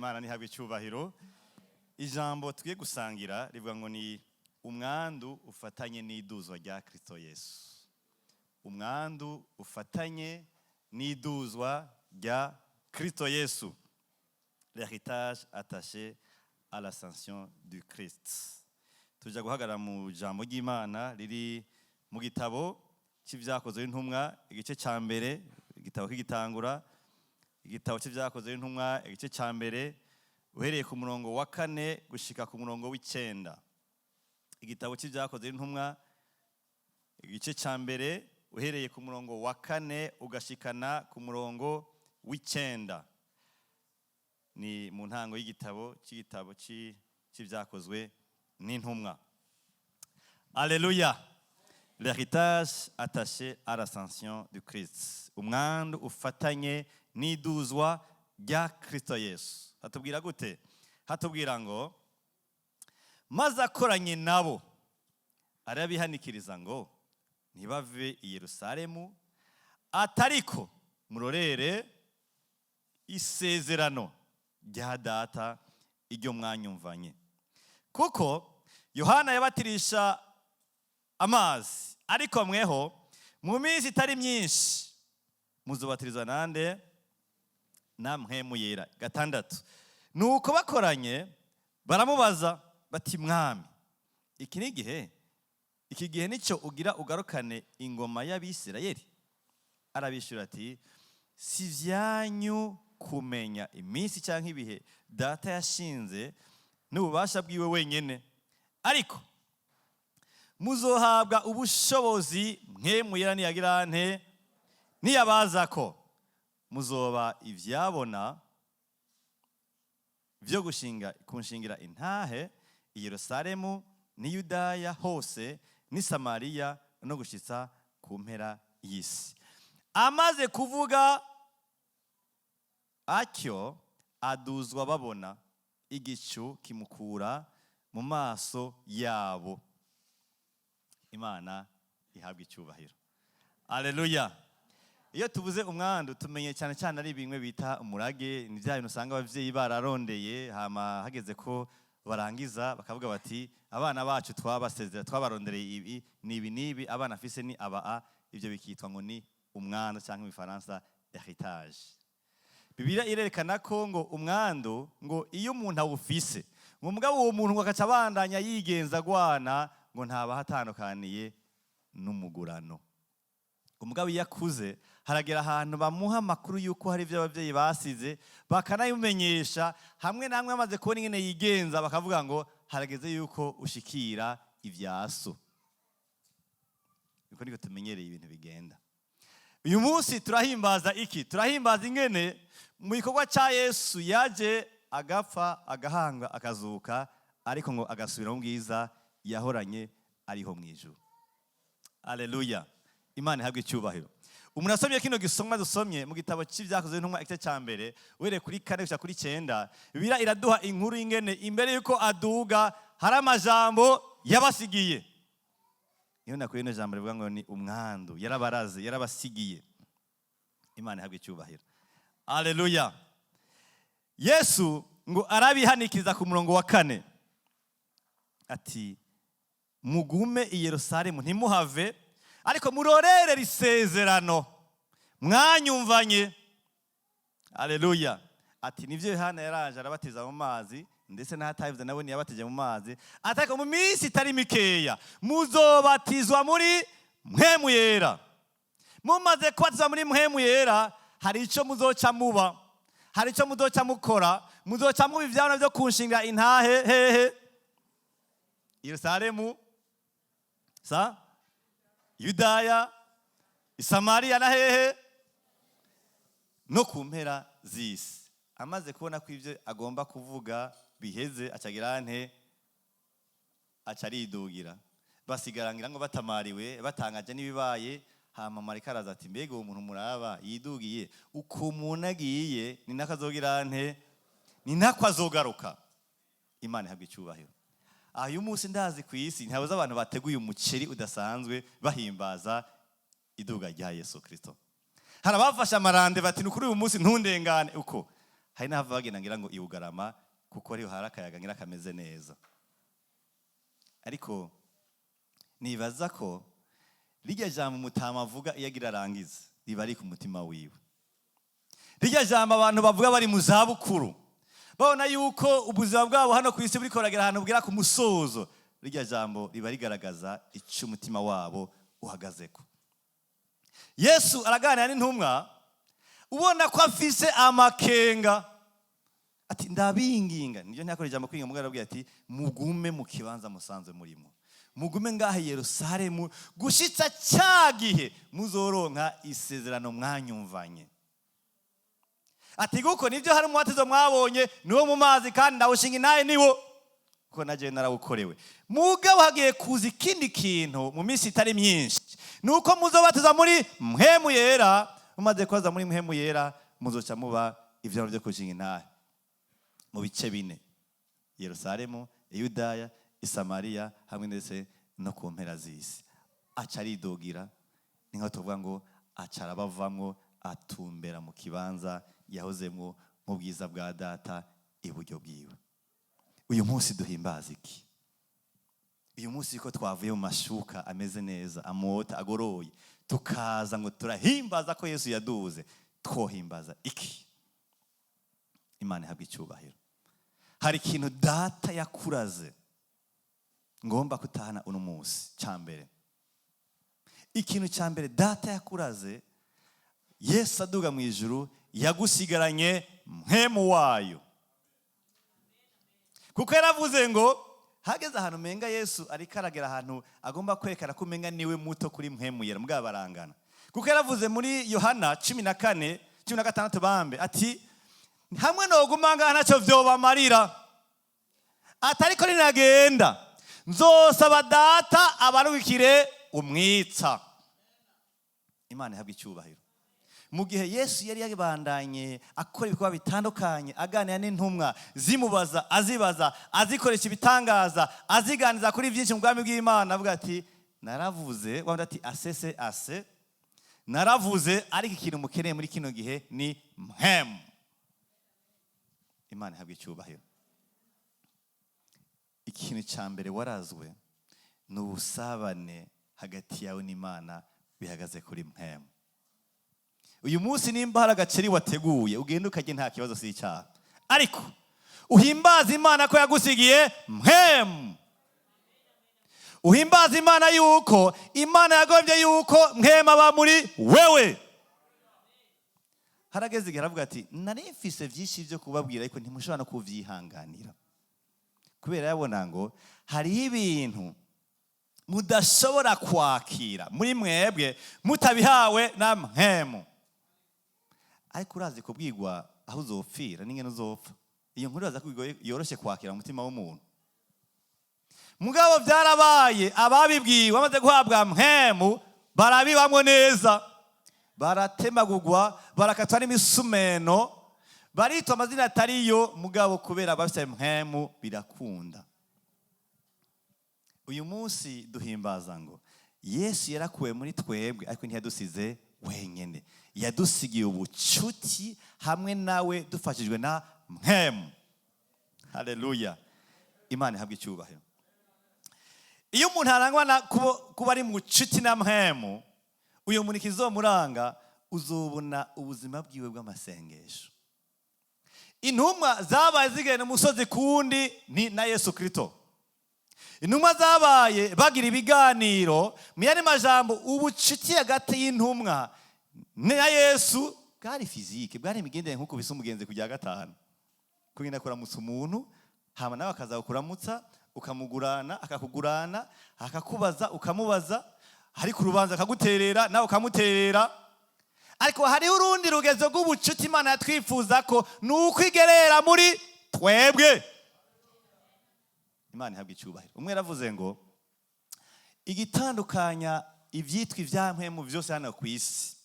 Imana ntihabwe icyubahiro. Ijambo tugiye gusangira rivuga ngo ni umwandu ufatanye n'iduzwa rya Kristo Yesu. Umwandu ufatanye n'iduzwa rya Kristo Yesu. L'héritage attaché à l'ascension du Christ. Tujya guhagarara mu jambo ry'Imana riri mu gitabo cy'Ibyakozwe n'Intumwa, igice cya mbere, igitabo kigitangura, igitabo cy'Ibyakozwe n'Intumwa, igice cya mbere, uhereye ku murongo wa 4 gushika ku murongo w'9. Igitabo cy'Ibyakozwe n'Intumwa, igice cya mbere, uhereye ku murongo wa 4 ugashikana ku murongo w'9. Ni mu ntango y'igitabo cy'igitabo cy'Ibyakozwe n'Intumwa. Aleluya! L'héritage attaché à l'ascension du Christ. Umwandu ufatanye n'iduzwa rya Kristo Yesu. Hatubwira gute? Hatubwira ngo: "Maze akoranye nabo, arabihanikiriza ngo ntibave i Yerusalemu, atariko murorere isezerano rya Data iryo mwanyumvanye. Kuko Yohana yabatirisha amazi, ariko mweho mu minsi itari myinshi muzobatirizwa nande? Na Mpwemu Yera." 6: "Nuko bakoranye baramubaza bati: 'Mwami, iki ni igihe, iki gihe nicyo ugira ugarukane ingoma y'Abisirayeli?' Arabishyura ati: 'Si ibyanyu kumenya iminsi cyangwa ibihe Data yashinze n'ububasha bwiwe wenyine, ariko muzohabwa ubushobozi Mpwemu Yera niyagira nte? Niyabaza ko, muzoba ibyabona byo gushinga kunshingira intahe i Yerusalemu n'i Yudaya hose n'i Samariya no gushitsa ku mpera y'isi.' Amaze kuvuga atyo, aduzwa babona, igicu kimukura mu maso yabo." Imana ihabwa icyubahiro. Aleluya! Iyo tuvuze umwandu, tumenye cyane cyane ari bimwe bita umurage. Ni bya bintu usanga ababyeyi bararondeye, hama hageze ko barangiza bakavuga bati: "Abana bacu twabasezera, twabarondereye ibi n'ibi n'ibi, abana afise ni aba a." Ibyo bikitwa ngo ni umwandu, cyangwa mu Ifaransa héritage. Bibiliya irerekana ko ngo umwandu, ngo iyo umuntu awufise, ngo mugabo uwo muntu ngo agaca abandanya yigenza agwana, ngo ntaba atandukaniye n'umugurano. Umugabo iyo akuze, haragera ahantu bamuha amakuru y'uko hari ibyo ababyeyi basize, bakanabimenyesha hamwe na hamwe. Bamaze kubona ingene yigenza, bakavuga ngo harageze yuko ushikira ibya so. Niko tumenyereye ibintu bigenda. Uyu munsi turahimbaza iki? Turahimbaza ingene mu gikorwa cya Yesu yaje agapfa, agahanga, akazuka, ariko ngo agasubira mu bwiza yahoranye ariho mu ijuru. Aleluya! Imana ihabwe icyubahiro. Umuntu asomye kino gisomwa dusomye mu gitabo cy'Ibyakozwe n'Intumwa, igice cya mbere, uhereye kuri 4 gushika kuri 9, Bibiliya iraduha inkuru y'ingene imbere y'uko aduga hari amajambo yabasigiye. Niyo nakuye ino jambo rivuga ngo ni umwandu yarabaraze, yarabasigiye. Imana ihabwe icyubahiro. Aleluya! Yesu ngo arabihanikiriza ku murongo wa 4 ati: "Mugume i Yerusalemu, ntimuhave, ariko murorere isezerano mwanyumvanye." Aleluya! Ati: "Nibyo, Yohana yaraje arabatiza mu mazi, ndetse n'ahatabivuze nawe ntiyabatije mu mazi, ariko mu minsi itari mikeya muzobatizwa muri Mpwemu Yera. Mumaze kubatizwa muri Mpwemu Yera, hari icyo muzoca muba, hari icyo muzoca mukora, muzoca muba ivyabona byo kunshinga intahe." Hehe? Yerusalemu, sa Yudaya, Isamariya na hehe? No ku mpera z'isi. Amaze kubona ko ibyo agomba kuvuga biheze, acagira nte? Aca aridugira. Basigarangira ngo batamariwe, batangaje n'ibibaye. Hama marayika araza ati: "Mbega uwo muntu muraba yidugiye, uko umuntu agiye ni nako azogira nte? Ni nako azogaruka." Imana ihabwa icyubahiro. Aha uyu munsi ndazi ku isi ntihabuze abantu bateguye umuceri udasanzwe bahimbaza iduga rya Yesu Kristo. Hari abafashe amarande bati: "Ni kuri uyu munsi, ntundengane." Uko Hari n'ahava bagenda ngira ngo ibugarama, kuko ariho hari akayaga ngira kameze neza. Ariko nibaza ko rirya jambo umutama avuga iyo agira arangize riba ari ku mutima wiwe. Rirya jambo abantu bavuga bari mu zabukuru, babona yuko ubuzima bwabo hano ku isi buriko buragera ahantu bugera ku musozo, rirya jambo riba rigaragaza icyo umutima wabo uhagazeko. Yesu araganira n'intumwa, ubona ko afise amakenga, ati: "Ndabinginga." Nibyo, ntiyakora ijambo kwinga, mugabo arabwira ati: "Mugume mu kibanza musanzwe murimo, mugume ngaha i Yerusalemu gushitsa cya gihe muzoronka isezerano mwanyumvanye." Ati: "Kuko nibyo, hari umubatizo mwabonye niwo mu mazi, kandi ndawushinga intahe niwo, kuko naje narawukorewe. Mugabo hagiye kuza ikindi kintu mu minsi itari myinshi, nuko muzobatiza muri Mpwemu Yera. Mumaze kubaza muri Mpwemu Yera, muzoca muba ivyaro byo kushinga intahe mu bice bine: Yerusalemu, Yudaya, Isamariya, hamwe ndetse no ku mpera z'isi." Aca aridogira, ni nkaho tuvuga ngo aca arabavamwo, atumbera mu kibanza yahozemwo mu bwiza bwa Data iburyo bwiwe. Uyu munsi duhimbaza iki? Uyu munsi ko twavuye mu mashuka ameze neza, amota agoroye, tukaza ngo turahimbaza ko Yesu yaduze, twohimbaza iki? Imana ihabwa icyubahiro. Hari ikintu Data yakuraze ngomba kutahana uno munsi. Cya mbere, ikintu cya mbere Data yakuraze, Yesu aduga mu ijuru yagusigaranye Mpwemu wayo, kuko yaravuze ngo hageze ahantu umenga Yesu ariko aragera ahantu agomba kwerekana ko umenga niwe muto kuri Mpwemu Yera, mugabo barangana, kuko yaravuze muri Yohana 14, 16 bambe, ati: "Hamwe noguma ngaha ntacyo vyobamarira," ati: "ariko ninagenda nzosaba Data abarungikire umwitsa." Imana ihabwa icyubahiro. Mu gihe Yesu yari yabandanye akora ibikorwa bitandukanye, aganira n'intumwa, zimubaza, azibaza, azikoresha ibitangaza, aziganiza kuri byinshi mu bwami bw'Imana, avuga ati: "Naravuze," wabona ati: "Asese ase naravuze, ariko ikintu mukeneye muri kino gihe ni Mpwemu." Imana ihabwa icyubahiro. Ikintu cya mbere warazwe ni ubusabane hagati yawe n'Imana bihagaze kuri Mpwemu. Uyu munsi nimba hari agaceri wateguye, ugenda ukarya, nta kibazo, si icyaha, ariko uhimbaze Imana ko yagusigiye Mpwemu. Uhimbaze Imana yuko Imana yagombye yuko Mpwemu aba muri wewe. Harageze igihe aravuga ati: "Nari mfise byinshi byo kubabwira, ariko ntimushobora no kuvyihanganira," kubera yabona ngo hariho ibintu mudashobora kwakira muri mwebwe mutabihawe na Mpwemu. Ariko urazi kubwirwa aho uzopfira n'ingene uzopfa, iyo nkuru uraza ko yoroshye kwakira mu mutima w'umuntu? Mugabo byarabaye, ababibwiwe bamaze guhabwa Mpwemu barabibamwo neza, baratemagurwa, barakatwa n'imisumeno, baritwa amazina atariyo, mugabo kubera bafite Mpwemu birakunda. Uyu munsi duhimbaza ngo Yesu yarakuwe muri twebwe, ariko ntiyadusize wenyine, yadusigiye ubucuti hamwe nawe dufashijwe na Mpwemu. Haleluya, Imana ihabwa icyubahiro. Iyo umuntu arangwa na kuba ari mu bucuti na Mpwemu, uyu muntu ikizomuranga uzobona ubuzima bwiwe bw'amasengesho. Intumwa zabaye zigenda umusozi kuwundi ni na Yesu Kristo. Intumwa zabaye bagira ibiganiro. Mu yandi majambo, ubucuti hagati y'intumwa na Yesu bwari physique, bwari imigendere, nk'uko bisa umugenzi kujya gatanu kugenda kuramutsa umuntu, hama nawe akaza kukuramutsa, ukamugurana, akakugurana, akakubaza, ukamubaza, ariko urubanza akaguterera, nawe ukamuterera. Ariko hariho urundi rugezo rw'ubucuti Imana yatwifuza ko ni ukwigerera muri twebwe. Imana ihabwa icyubahiro. Umwe yaravuze ngo igitandukanya ibyitwa ibya byose hano ku isi,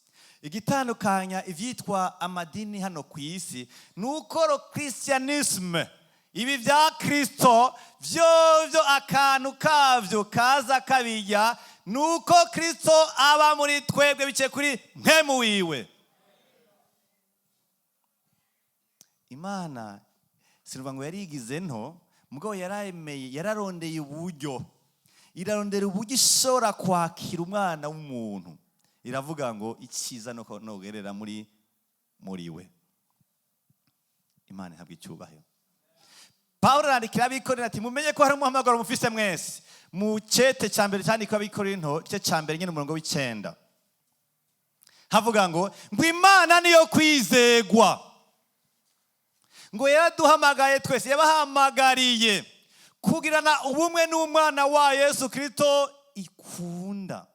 igitandukanya ibyitwa amadini hano ku isi, ni uko christianisme, ibi bya Kristo byo akantu kabyo kaza kabijya, ni uko Kristo aba muri twebwe biciye kuri Mpwemu wiwe. Imana sinuvuga ngo yarigize nto, mugabo yaremeye, yararondeye uburyo, irarondera uburyo ishobora kwakira umwana w'umuntu. Iravuga ngo icyiza nuko nogerera muri we. Imana ihabwa icyubahiro. Pawulo arandikira Abikorinto ati: "Mumenye ko hari umuhamagaro mufise mwese." Mu cete cya mbere cyandikwa Abikorinto, igice cya mbere nyine, umurongo w'9, havuga ngo Imana niyo kwizegwa, ngo yaraduhamagaye twese, yabahamagariye kugirana ubumwe n'umwana wa Yesu Kirisito ikunda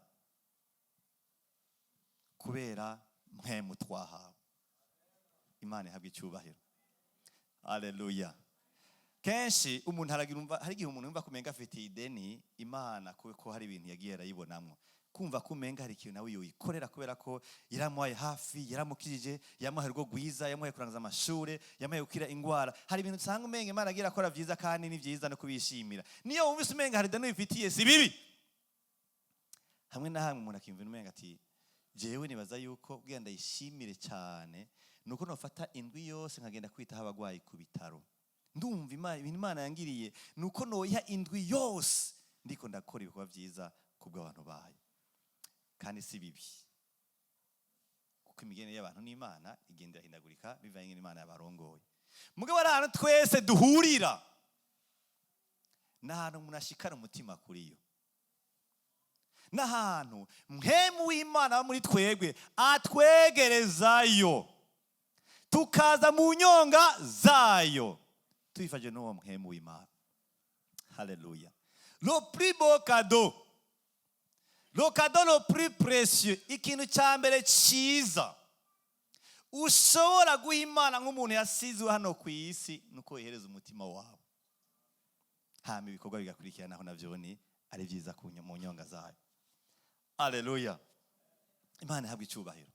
kubera mpwemu twahawe. Imana ihabwa icyubahiro. Aleluya. Kenshi umuntu aragira umva, hari igihe umuntu yumva kumenga afitiye ideni Imana, kuko hari ibintu yagiye arayibonamwo, kumva ko umenga hari ikintu nawe yoyikorera, kubera ko yaramuhaye hafi, yaramukijije, yamuhaye urugo rwiza, yamuhaye kurangiza amashure, yamuhaye gukira ingwara. Hari ibintu usanga umenga Imana agira akora byiza, kandi ni byiza no kubishimira. Niyo wumvise umenga hari ideni wifitiye, si bibi. Hamwe na hamwe umuntu akiyumvira umenga ati: "Jewe nibaza yuko bwira ndayishimire cyane nuko nofata indwi yose nkagenda kwitaho abagwayi ku bitaro. Ndumva Imana, ibintu Imana yangiriye nuko noyiha indwi yose ndiko ndakora ibikorwa byiza kubw'abantu bayo." Kandi si bibi, kuko imigenere y'abantu n'Imana igenda irahindagurika bivanye n'Imana yabarongoye. Mugabo ari ahantu twese duhurira, ni ahantu umuntu ashikana umutima kuri yo, n'ahantu mpwemu w'Imana aba muri twebwe, atwegerezayo, tukaza mu nyonga zayo tubifashije n'uwo mpwemu w'Imana. Haleluya. Le plus beau cadeau, le cadeau le plus précieux, ikintu cya mbere cyiza ushobora guha Imana nk'umuntu yasizwe hano ku isi, ni uko wihereza umutima wawe, hama ibikorwa bigakurikiranaho, navyo ni ari byiza mu nyonga zayo. Aleluya. Imana ihabwa icyubahiro.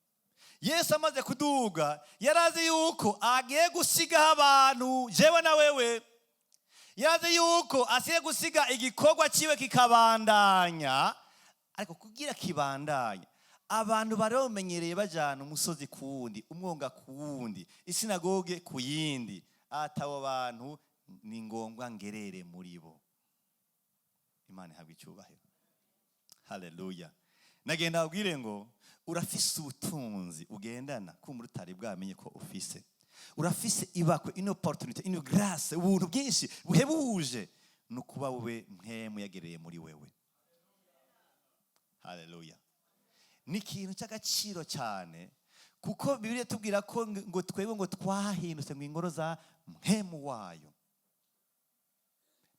Yesu amaze kuduga, yarazi yuko agiye gusigaho abantu, jewe na wewe. Yarazi yuko asiye gusiga igikorwa cyiwe kikabandanya, ariko kugira kibandanya, abantu bari bamenyereye bajyana umusozi ku wundi, umwonga ku wundi, isinagoge ku yindi. Atabo bantu ni ngombwa ngerere muri bo. Imana ihabwa icyubahiro. Haleluya. Nagenda babwire ngo urafise ubutunzi ugendana, kumva utari bwamenye ko ufise. Urafise ibakwe, une opportunité, une grâce, ubuntu bwinshi buhebuje, ni ukuba bube mpwemu yagereye muri wewe. Haleluya. Ni ikintu cy'agaciro cyane, kuko Bibiliya tubwira ko ngo twebwe ngo twahindutse ngo ingoro za mpwemu wayo.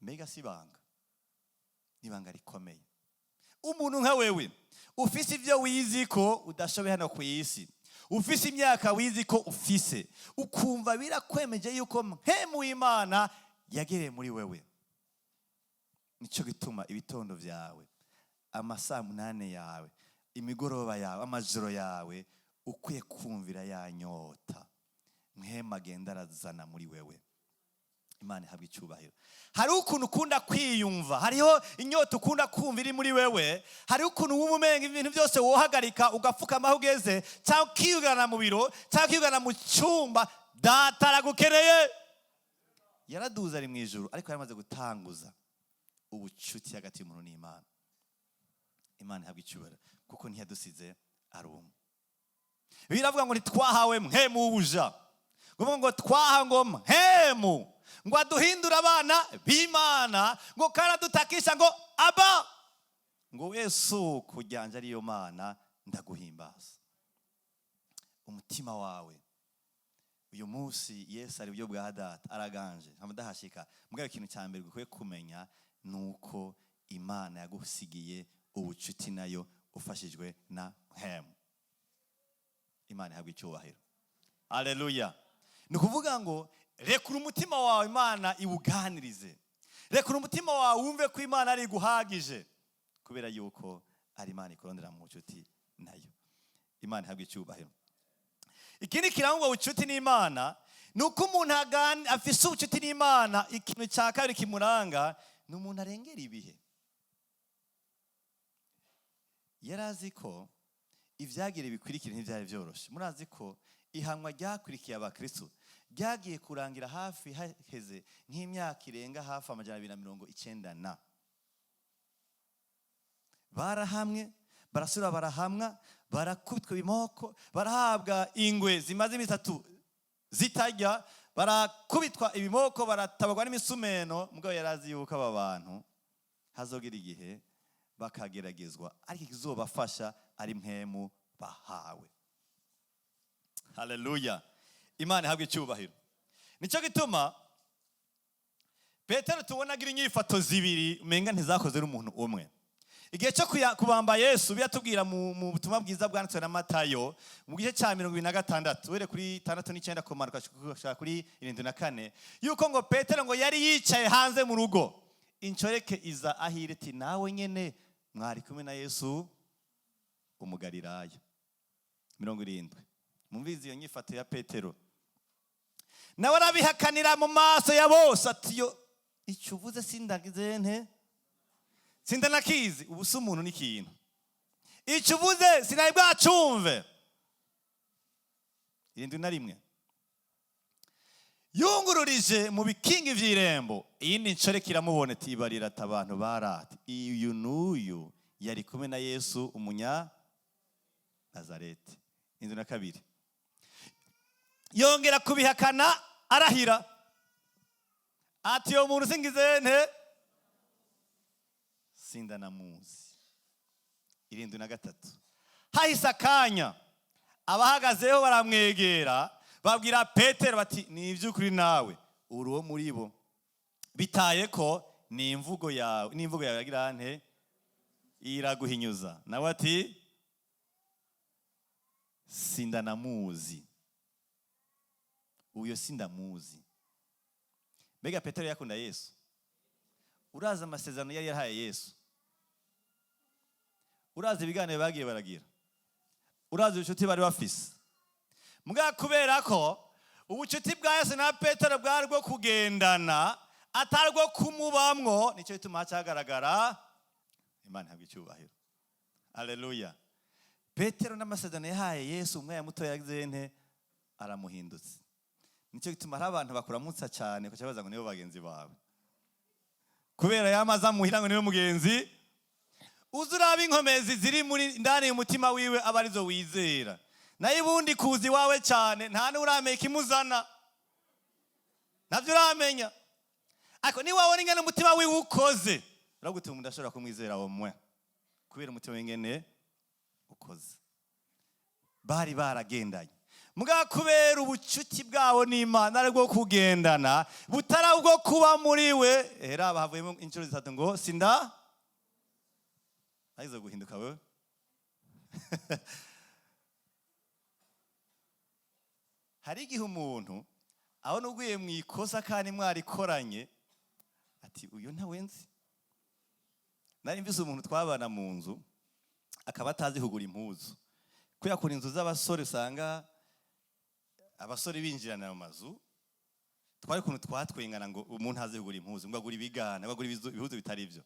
Mbega si ibanga? Ni ibanga rikomeye. Umuntu nka wewe ufise ibyo wizi ko udashoboye hano ku isi, ufise imyaka wizi ko ufise, ukumva birakwemeje yuko mpwemu w'Imana yagereye muri wewe, nicyo gituma ibitondo byawe, amasaa 8 yawe, imigoroba yawe, amajoro yawe, ukwiye kumvira ya nyota mpwemu agenda arazana muri wewe. Imana ihabwa icyubahiro. Hariho ukuntu ukunda kwiyumva, hariho inyota ukunda kumva iri muri wewe, hariho ukuntu wumva umenga ibintu byose wohagarika, ugapfukama aho ugeze, cyangwa ukiyugana mu biro, cyangwa ukiyugana mu cyumba. Data aragukeneye. Yaraduze ari mu ijuru, ariko yaramaze gutanguza ubucuti hagati y'umuntu n'Imana. Imana ihabwa icyubahiro, kuko ntiyadusize ari umwe. Biravuga ngo ntitwahawe mpwemu w'ubuja, ngo twaha ngo mpwemu ngo aduhindure abana b'Imana, ngo kandi adutakisha ngo "Aba", ngo wesu kujyanja ariyo Mana ndaguhimbaza. Umutima wawe uyu munsi, Yesu ari buryo bwa Data, araganje ntabwo. Mugabo ikintu cya mbere ukwiye kumenya ni uko Imana yagusigiye ubucuti nayo ufashijwe na mpwemu. Imana ihabwa icyubahiro. Aleluya. Ni ukuvuga ngo rekura umutima wawe, Imana iwuganirize. Rekura umutima wawe, wumve ko Imana ari iguhagije, kubera yuko ari Imana ikurondera mu bucuti nayo. Imana ihabwa icyubahiro. Ikindi kirangwa ubucuti n'Imana ni uko umuntu afise ubucuti n'Imana, ikintu cya kabiri kimuranga ni umuntu arengera ibihe. Yari azi ko ibyagira bikurikira ntibyari byoroshye. Murazi ko ihanwa ryakurikiye abakristo. Ryagiye kurangira hafi haheze nk'imyaka irenga hafi 290 na barahamwe, barasubira barahamwa, barakubitwa ibimoko, barahabwa ingwe zimaze iminsi 3 zitarya, barakubitwa ibimoko, baratabagwa n'imisumeno. Mugabo yarazi yuko aba bantu hazogira igihe bakageragezwa, ariko ikizobafasha ari mpwemu bahawe. Haleluya, Imana ihabwe icyubahiro. Nicyo gituma Petero tubona agira inyifato zibiri umenga ntizakoze n'umuntu umwe. Igihe cyo kubamba Yesu, biratubwira mu butumwa bwiza bwanditswe na Matayo mu gice cya 26, uhere kuri 69 kumanuka gushika kuri 74, yuko ngo Petero ngo yari yicaye hanze mu rugo, inshoreke iza ahire iti: "Nawe nyene mwari kumwe na Yesu Umugalilaya." 70. Mumvizi iyo nyifato ya Petero, nawe arabihakanira mu maso ya bose ati: "Yo, icyo uvuze sindagize nte, sindanakizi." Ubu si umuntu n'ikintu, icyo uvuze sinari bwacumve. 71. Yungururije mu bikingi vy'irembo, iyindi nshoreke iramubona iti: "Ibarira ati abantu barate, uyu n'uyu yari kumwe na Yesu umunya Nazareti." 72. Yongera kubihakana arahira ati: "Uwo muntu singize nte, sindanamuzi." 73. Hahise akanya, abahagazeho baramwegera, babwira Petero bati: "Ni iby'ukuri, nawe uri uwo muri bo, bitaye ko ni imvugo yawe, n'imvugo yawe yagira nte, iraguhinyuza." Nawe ati: "Sindanamuzi uyo, sindamuzi." Mbega Petero yakunda Yesu? Urazi amasezerano yari yarahaye Yesu? Urazi ibiganiro bagiye baragira? Urazi ubucuti bari bafise? Mbwa kubera ko ubucuti bwa Yesu na Petero bwari bwo kugendana, atari bwo kumubamwo, nicyo gituma hacagaragara. Imana ihabwa icyubahiro. Aleluya. Petero n'amasezerano yahaye Yesu, umwanya muto yagize nte, aramuhindutse. Nicyo gituma hari abantu bakuramutsa cyane ukaca baza ngo nibo bagenzi bawe, kubera yamaze amuhira ngo niwe mugenzi. Uzi uraba inkomezi ziri muri ndani y'umutima wiwe, aba arizo wizera. Nayo ubundi kuza iwawe cyane, nta n'uramenya ikimuzana, ntabyo uramenya. Ariko niba wabona ingene umutima wiwe ukoze, uragutuma umuntu ashobora kumwizera mwe, kubera umutima w'ingene ukoze. Bari baragendanye, mbwa kubera ubucuti bwabo n'Imana ari bwo kugendana, butari ubwo kuba muri we. Era bahavuyemo inshuro zitatu ngo sinda agize guhinduka wewe. Hari igihe umuntu abona uguye mu ikosa kandi mwarikoranye, ati: "Uyu ntawe nzi." Nari mvise umuntu twabana mu nzu, akaba atazi kugura impuzu, kubera kugura inzu z'abasore usanga abasore binjirana mu mazu. Twari ukuntu twatwengana ngo umuntu azi kugura impuzu, ngo agura ibigana, ngo agura ibihuzu bitari byo.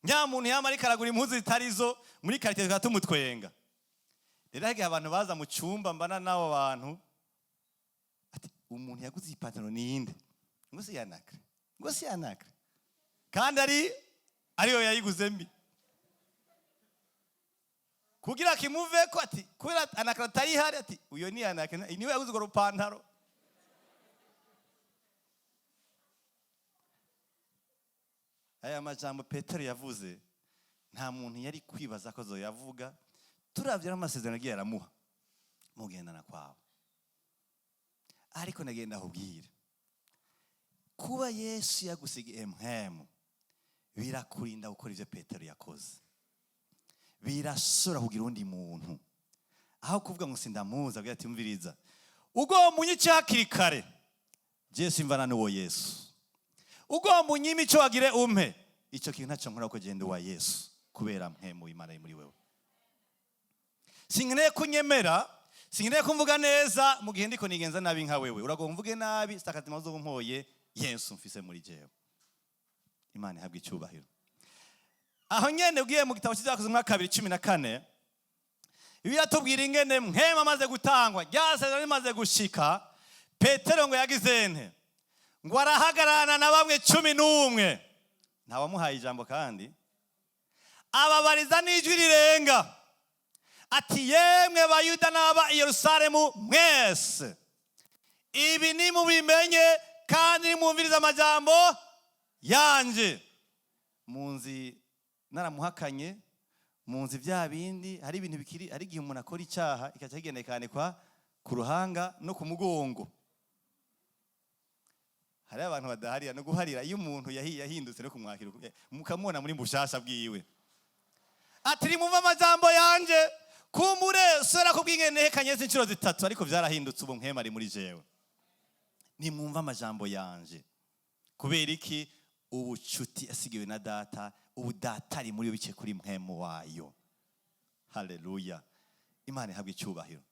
Nyamuntu yama ariko aragura impuzu zitari zo muri quartier, tukaba tumutwenga. Rero hari igihe abantu baza mu cyumba mbana n'abo bantu, ati: "Umuntu yaguze iyi pantaro ni inde?" Ngo si yanakre, ngo si yanakre, kandi ari ariyo yayiguze mbi, kugira kimuve ko ati kubera anakre atari ihari, ati: "Uyo ni yanakre, niwe yaguze urwo rupantaro." Aya majambo Petero yavuze, nta muntu yari kwibaza ko azoyavuga, turavye n'amasezerano yagiye aramuha mugendana kwawe. Ariko nagenda ahubwira, kuba Yesu yagusigiye mpwemu birakurinda gukora ivyo Petero yakoze, birashobora kugira undi muntu aho kuvuga ngo sindamuzi, agira ati: "Umviriza, ugomba unyice hakiri kare, je simvana n'uwo Yesu. Ugomba unyime ico wagire umpe, ico kintu ntacyo nkora, ko genda uwa Yesu." Kubera mpwemu Imana iri muri wewe, sinkeneye kunyemera, sinkeneye kumvuga neza mu gihe ndiko nigenza nabi nka wewe. Uragomba mvuge nabi, sakatima zo mpoye Yesu mfise muri jewe. Imana ihabwa icyubahiro. Aho nyene ugiye mu gitabo cy'Ibyakozwe umwaka 2:14, Bibiliya tubwira ingene mpwemu amaze gutangwa, ryasezerano rimaze gushika. Petero ngo yagize nte? Ngo arahagararana na bamwe 11, ntawamuhaye ijambo, kandi ababariza n'ijwi rirenga ati: "Yemwe Bayuda n'aba i Yerusalemu mwese, ibi nimubimenye kandi nimwumvirize amajambo yanje. Munzi naramuhakanye, munzi bya bindi." Hari ibintu bikiri, hari igihe umuntu akora icyaha ikaca kigenda ikanikwa ku ruhanga no ku mugongo. Hari abantu badaharira no guharira. Iyo umuntu yahindutse no kumwakira, mukamubona muri bushasha bwiwe, ati: "Nimumve amajambo yanje. Kumbure sora kubw'ingene nehekanye inshuro zitatu, ariko vyarahindutse, ubu mpwema ari muri jewe. Nimwumve amajambo yanje." Kubera iki? Ubucuti yasigiwe na Data, ubu Data ari muri yo bice kuri mpwemu wayo. Haleluya, Imana ihabwa icyubahiro.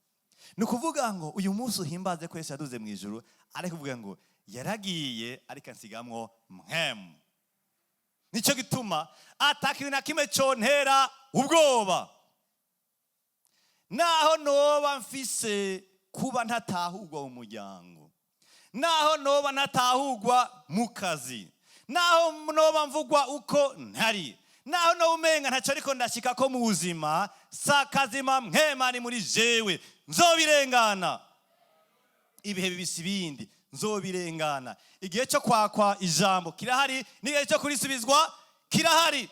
Ni ukuvuga ngo uyu munsi uhimbaze ko Yesu yaduze mu ijuru, ariko kuvuga ngo yaragiye ariko ansigamwo mpwemu. Nicyo gituma atakintu na kimwe contera ubwoba, naho noba mfise kuba ntatahurwa mu muryango, naho noba ntatahurwa mu kazi, naho noba mvugwa uko ntari, naho noba umenga ntacyo ariko ndashika ko mu buzima, sakazima mpwema ni muri jewe, nzobirengana. Ibihe bibisi ibindi nzobirengana. Igihe cyo kwakwa ijambo kirahari, n'igihe cyo kurisubizwa kirahari.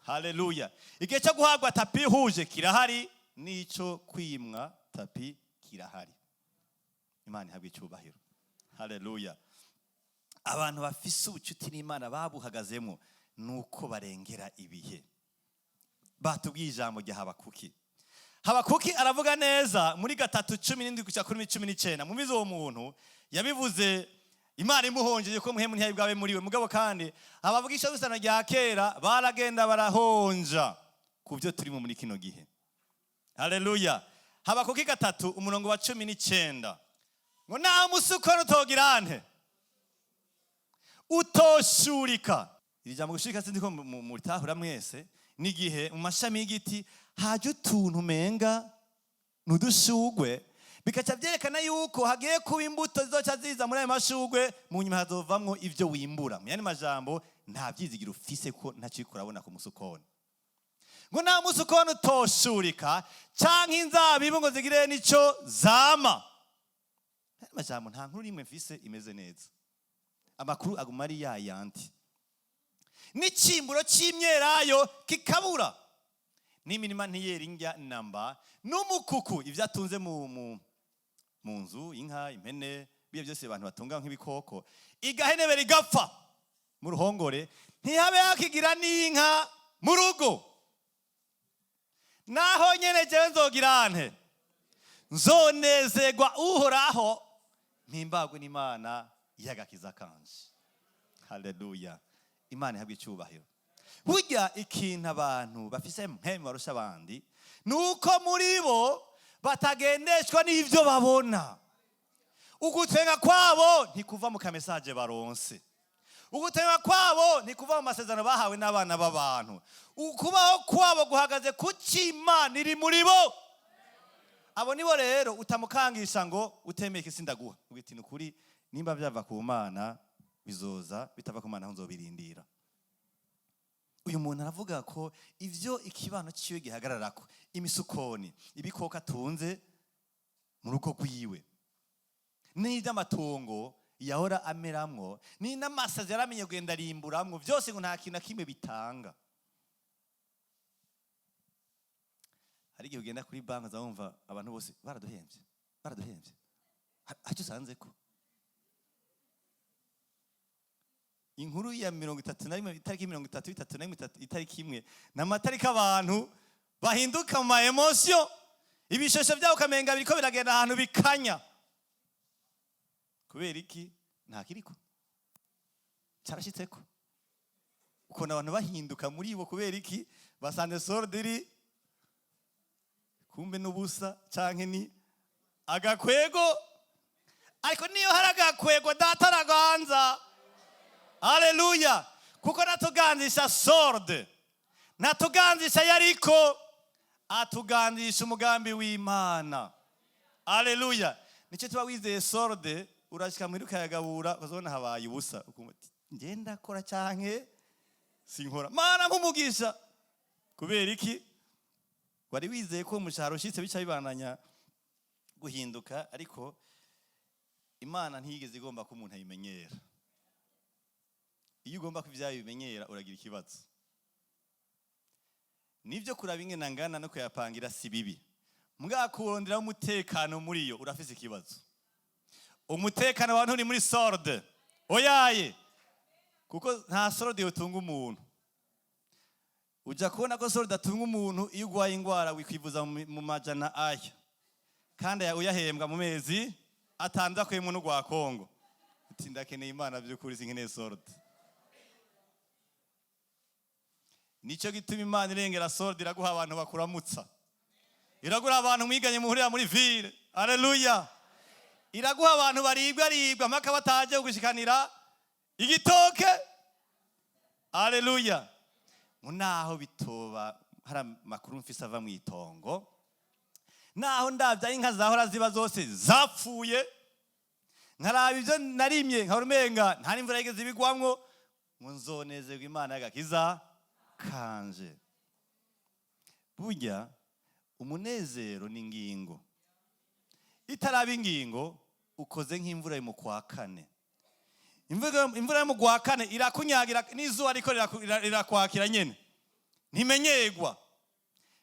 Haleluya! Igihe cyo guhabwa tapis rouge kirahari, n'icyo kwimwa tapis kirahari. Imana ihabwa icyubahiro. Haleluya! Abantu bafise ubucuti n'Imana babuhagazemo nuko barengera ibihe. Batubwiye ijambo rya Habakuki. Habakuki aravuga neza muri 3:17 gushika kuri 19. Mubizi, uwo muntu yabivuze Imana imuhonjeje ko muhemu ntiyari bwabe muri we. Mugabo kandi abavugisha b'isano rya kera baragenda barahonja ku byo turimo muri kino gihe. Haleluya! Habakuki 3, umurongo wa 19, ngo nta musukoni utogira nte? Utoshurika. Iri jambo gushurika, sinzi ko muritahura mwese. N'igihe mu mashami y'igiti haje utuntu umenga n'udushugwe, bikaca byerekana yuko hagiye kuba imbuto zizoca ziza muri ayo mashugwe, mu nyuma hazovamwo ivyo wimbura. Mu yandi majambo, nta vyizigiro ufise ko ntacyo uriko urabona ku musukoni. Ngo nta musukoni utoshurika canke inzabibu ngo zigire n'ico zama. Mu yandi majambo, nta nkuru n'imwe mfise imeze neza, amakuru aguma ari ya yandi, n'icimburo c'imyelayo kikabura, n'imirima ntiyera indya namba, n'umukuku, ibyo atunze mu nzu, inka, impene, biya byose abantu batunga nk'ibikoko, igahenebera igapfa mu ruhongore, ntihabe hakigira n'inka mu rugo. Naho nyene jewe nzogira nte? Nzonezerwa Uhoraho, mpimbagwe n'Imana y'agakiza kanje. Haleluya, Imana ihabwa icyubahiro. Burya ikintu abantu bafise mpemu barusha abandi ni uko muri bo batagendeshwa n'ibyo babona. Ugutwenga kwabo ntikuva mu ka message baronse, ugutwenga kwabo ntikuva mu masezerano bahawe n'abana b'abantu. Ukubaho kwabo guhagaze ku cy'Imana iri muri bo. Abo nibo rero utamukangisha ngo utemeye iki sindaguha. Ugiti: "Ni ukuri, nimba byava ku Mana bizoza, bitava ku Mana aho nzobirindira." Uyu muntu aravuga ko ivyo ikibano ciwe gihagararako, imisukoni, ibikoko atunze mu rugo rwiwe, n'ivy'amatongo yahora ameramwo, ni n'amasazi yaramenye kugenda arimburamwo, byose ngo nta kintu na kimwe bitanga. Hari igihe ugenda kuri banki uzumva abantu bose baraduhembye, baraduhembye, hacyo usanze ko inkuru ya 31, itariki 30, 31, itariki 1, ni amatariki abantu bahinduka mu ma émotions, ibishosho byabo ukamenga biriko biragenda ahantu bikanya. Kubera iki? Nta kiriko carashitseko. Ukuntu abantu bahinduka muri bo, kubera iki? Basanze solde iri kumbe n'ubusa canke ni agakwego. Ariko niyo hari agakwego, Data araganza. Haleluya! Kuko natuganzisha solde, natuganzisha yariko atuganzisha umugambi w'Imana. Haleluya! Nicyo tuba wizeye solde, urashika muhira ukayagabura, ukazabona habaye ubusa, ukumva uti, ngenda kora canke sinkora, Mana nk'umugisha. Kubera iki? Wari wizeye ko umushahara ushitse bica bibandanya guhinduka, ariko Imana ntiyigeze igomba ko umuntu ayimenyera. Iyo ugomba ko ibyayo bimenyera, uragira ikibazo. Nibyo, kuraba ingena ngana no kuyapangira si bibi, mwakuronderaho umutekano muri yo, urafise ikibazo. Umutekano wawe nturi muri solde, oyaye, kuko nta solde yotunga umuntu. Ujya kubona ko solde atunga umuntu iyo urwaye indwara, wikwivuza mu majana aya, kandi aya uyahembwa mu mezi 6 akuyemo n'urwa Kongo. Uti ndakeneye Imana by'ukuri, sinkeneye solde. Nicyo gituma Imana irengera solde, iraguha abantu bakuramutsa, iragura abantu mwiganye muhurira muri ville. Aleluya! Iraguha abantu baribwa aribwa mpaka bataje gushikanira igitoke. Aleluya! Naho bitoba hari amakuru mfise ava mu itongo, naho ndabya inka zahora ziba zose zapfuye, nkaraba ibyo narimye nkabona umenga nta n'imvura yigeze ibigwamwo, ngo nzonezerwa Imana y'agakiza kanje. Burya umunezero ni ingingo, itaraba ingingo ukoze nk'imvura yo mu kwa kane. Imvura yo mu kwa kane irakunyagira n'izuba, ariko rirakwakira nyene, ntimenyegwa.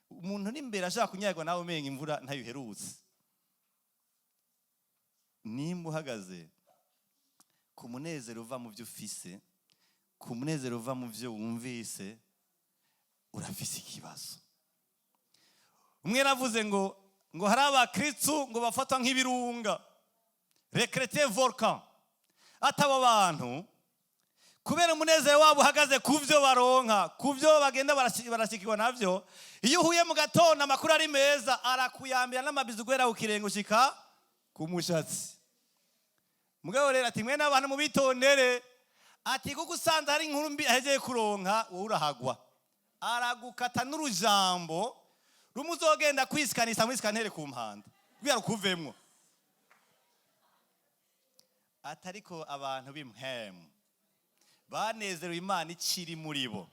Umuntu n'imbere ashaka kunyagwa, nawe umenga imvura ntayiherutse. Nimba uhagaze ku munezero uva mu byo ufise, ku munezero uva mu byo wumvise, urafise ikibazo. Umwe yaravuze ngo hari abakristu ngo bafatwa nk'ibirunga, les chrétiens volcan. Atabo bantu, kubera umunezero wabo uhagaze ku byo baronka, ku byo bagenda barashikirwa navyo, iyo uhuye mu gatondo amakuru ari meza, arakuyambira n'amabizu guhera ku kirenge ushika ku mushatsi. Mugabo rero ati mwe n'abantu mubitondere, ati kuko usanze hari inkuru mbi ahegeye kuronka, wowe urahagwa, aragukata n'urujambo rumwe uzogenda kwisikanisa muri scanner ku mpanda kugira rukuvemwo. Atariko abantu b'impwemu banezerewe Imana ikiri muri bo,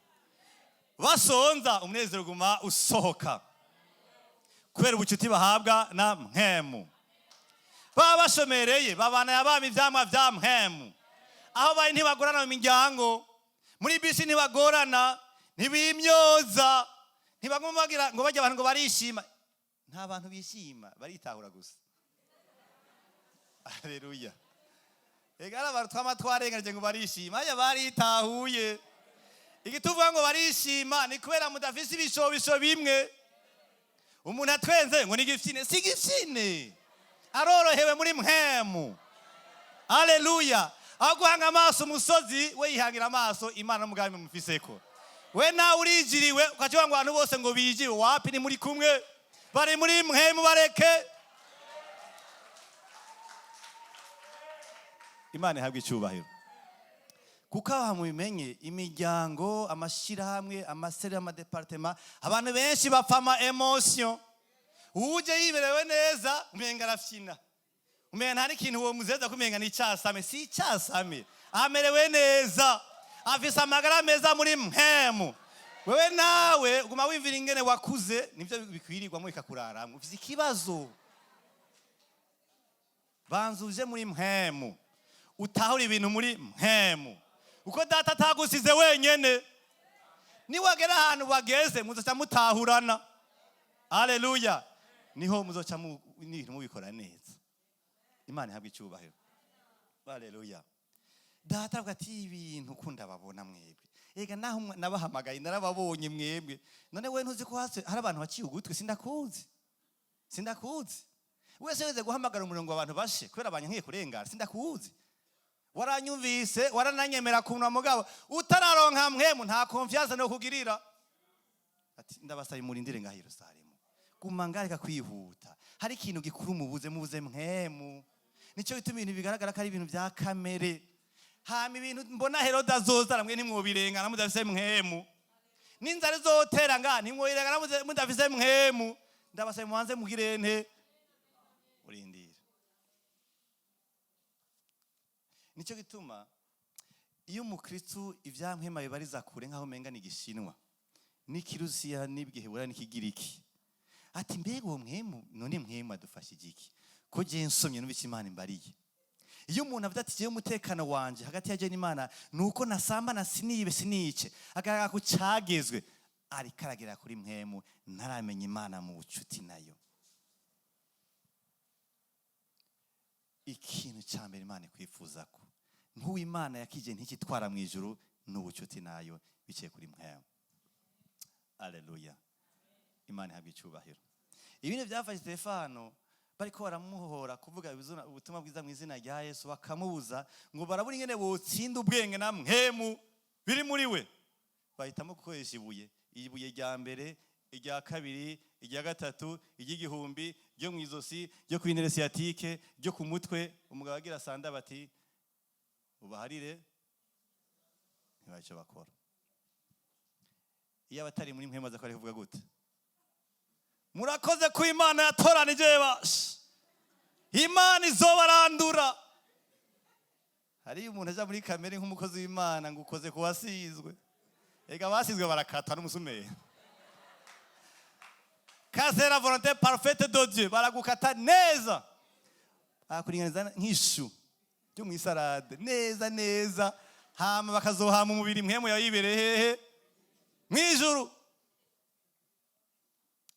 basonza, umunezero uguma usohoka kubera ubucuti bahabwa na mpwemu. Baba bashomereye, babana yabama ivyamwa vya mpwemu. Aho bari ntibagorana, mu miryango, muri bisi ntibagorana, ntibimyoza, ntibaguma bagira ngo bajya abantu ngo barishima. Nta bantu bishima, baritahura gusa. Aleluya! Ega hari abantu twama twarenganije ngo barishima, aya baritahuye. Igituvuga ngo barishima ni kubera mudafise ibishobisho bimwe. Umuntu atwenze ngo ni igifyine, si igifyine, arorohewe muri mpwemu. Aleluya! Aho guhanga amaso umusozi, we yihangira amaso Imana n'umugambi mufiseko. We nawe urijiriwe, ukacuba ngo abantu bose ngo bijiriwe. Wapi, ni muri kumwe, bari muri mpwemu, bareke. Imana ihabwe icyubahiro. Kuko aha mubimenye, imiryango, amashyirahamwe, amaseri, amadepartema, abantu benshi bapfa ama émotion. Uje yiberewe neza, umenga arafyina, umenga nta n'ikintu uwo muzeza, kumenga ni icyasame. Si icyasame, amerewe neza, afise amagara meza muri mpemu. Wewe nawe uguma wimvira ingene wakuze, nivyo bikwirirwamo bikakuraramwo, ufise ikibazo. Banza uje muri mpemu, utahura ibintu muri mpemu, uko Data atagusize wenyene. Niwagera ahantu bageze, muzoca mutahurana. Aleluya! Niho muzoca n'ibintu mubikora neza. Imana ihabwe icyubahiro. Aleluya! Data avuga ati ibintu ko ndababona mwebwe, ega naho nabahamagaye narababonye mwebwe. None we ntuzi ko hasi hari abantu baciye ugutwi? Sindakuzi, sindakuzi. Wese weze guhamagara umurongo abantu bashe kubera abanyankwiye kurengana, sindakuzi. Waranyumvise, warananyemera kunwa, mugabo utararonka mpwemu nta confiance no kugirira. Ati ndabasaba murindire ngaha Yerusalemu, guma ngareka kwihuta, hari ikintu gikuru mubuze, mubuze mpwemu. Nicyo bituma ibintu bigaragara ko ari ibintu bya kamere. Hama ibintu mbona Herode azoza mwe ntimwobirengana mudafise mpwemu, n'inzara izotera nga ntimwoyirengana mudafise mpwemu. Ndabasaba mubanze mugirente, urindire. Nicyo gituma iyo umukristu ibya mpwemu bibariza kure, nk'aho umenga ni igishinwa n'ikirusiya n'ibwihebura n'ikigiriki, ati: "Mbega uwo mpwemu, none mpwemu adufashije iki, ko je nsomye numva icyo Imana imbariye?" Iyo umuntu avuga ati: "Jewe umutekano wanje hagati ya je n'Imana ni uko nasambana, sinibe, sinice," agaragara ku cagezwe, ariko aragera kuri mpwemu, ntaramenya Imana mu bucuti nayo. Ikintu cya mbere Imana ikwifuza ko nk'uwimana yakije ntikitwara mu ijuru ni ubucuti nayo biciye kuri mpwemu. Aleluya, Imana ihabwa icyubahiro. Ibindi byafashe Stefano, bariko baramuhora kuvuga ubutumwa bwiza mu izina rya Yesu, bakamubuza, ngo barabura ingene botsinda ubwenge na mpwemu biri muri we, bahitamo gukoresha ibuye. Ibuye rya mbere, irya kabiri, irya gatatu, iry'igihumbi, ryo mu izosi, ryo ku nerf sciatique, ryo ku mutwe. Umugabo agira sanda, bati: "Ubaharire." Ntibacyo bakora. Iyo abatari muri mpwemu aza ko ari kuvuga gute? Murakoze ko Imana yatoranije basha, Imana izobarandura. Hariyo umuntu aja muri kamere nk'umukozi w'Imana ngo ukoze ku wasizwe. Ega abasizwe barakata n'umusumeri. Quand la volonté parfaite de Dieu, baragukata neza, barakuringaniza nk'ishu ryo mu isalade neza neza, hama bakazohama umubiri. Mpwemu yayibereye hehe? Mw'ijuru.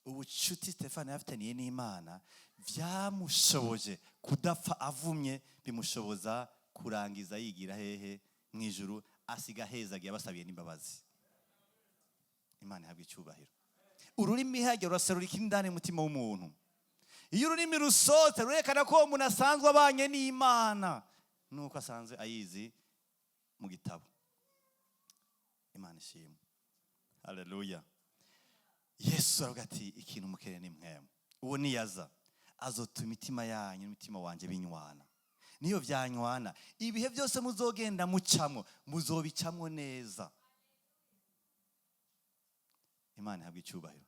Ubucuti Stefano yafitaniye n'Imana byamushoboje kudapfa avumye, bimushoboza kurangiza yigira hehe? Mu ijuru. Asiga ahezagiye abasabiye n'imbabazi. Imana ihabwa icyubahiro. Ururimi hajya ruraserura ikindi mutima w'umuntu. Iyo ururimi rusohotse, rurerekana ko uwo muntu asanzwe abanye n'Imana, nuko asanzwe ayizi mu gitabo. Imana ishimwe, haleluya. Yesu aravuga ati: "Ikintu mukeneye ni mpwemu." Uwo niyaza azotuma imitima yanyu n'umutima wanjye binywana. Niyo byanywana, ibihe byose muzogenda mucamwo, muzobicamwo neza. Imana ihabwa icyubahiro.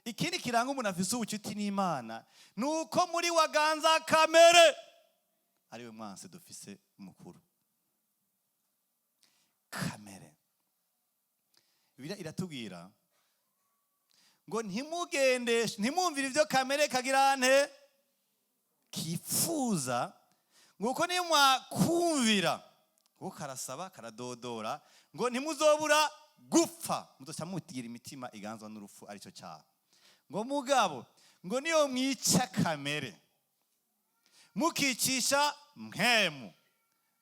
Ikindi kiranga umuntu afise ubucuti n'Imana ni uko muri waganza kamere, ariwe mwansi dufise mukuru. Kamere, Bibiliya iratubwira ngo ntimugendeshe, ntimwumvire ibyo kamere kagira nte kifuza, ngo uko nimwakumvira, kuko karasaba, karadodora, ngo ntimuzobura gupfa, muzoca mugira imitima iganzwa n'urupfu, aricyo cyaha. Ngo mugabo ngo niyo mwica kamere mukicisha mpwemu,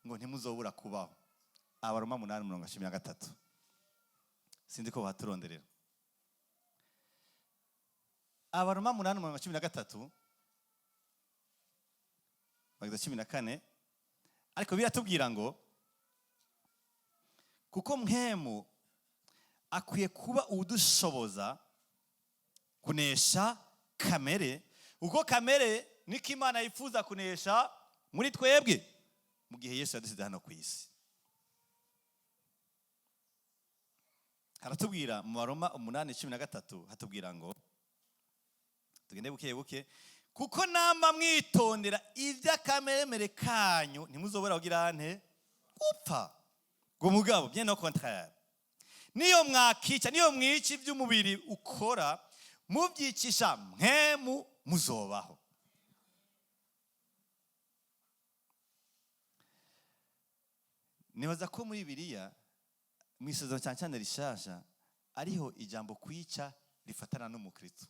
ngo ntimuzobura kubaho. Abaroma 8 umurongo 13. Sinzi ko bahaturonderera. Abaroma 8 umurongo 13 bageza 14. Ariko biratubwira ngo kuko mpwemu akwiye kuba udushoboza kunesha kamere, kuko kamere niko Imana yifuza kunesha muri twebwe mu gihe Yesu yadusize hano ku isi. Haratubwira mu Baroma 8:13, hatubwira ngo tugende buke buke: "Kuko namba mwitondera iby'akameremere kanyu, ntimuzobora kugira nte? Gupfa." Ngo mugabo bien au contraire, niyo mwakica, niyo mwica iby'umubiri ukora mubyicisha mpwemu, muzobaho. Nibaza ko muri Bibiliya, mu Isezerano cyane cyane rishasha, ariho ijambo kwica rifatana n'umukristo.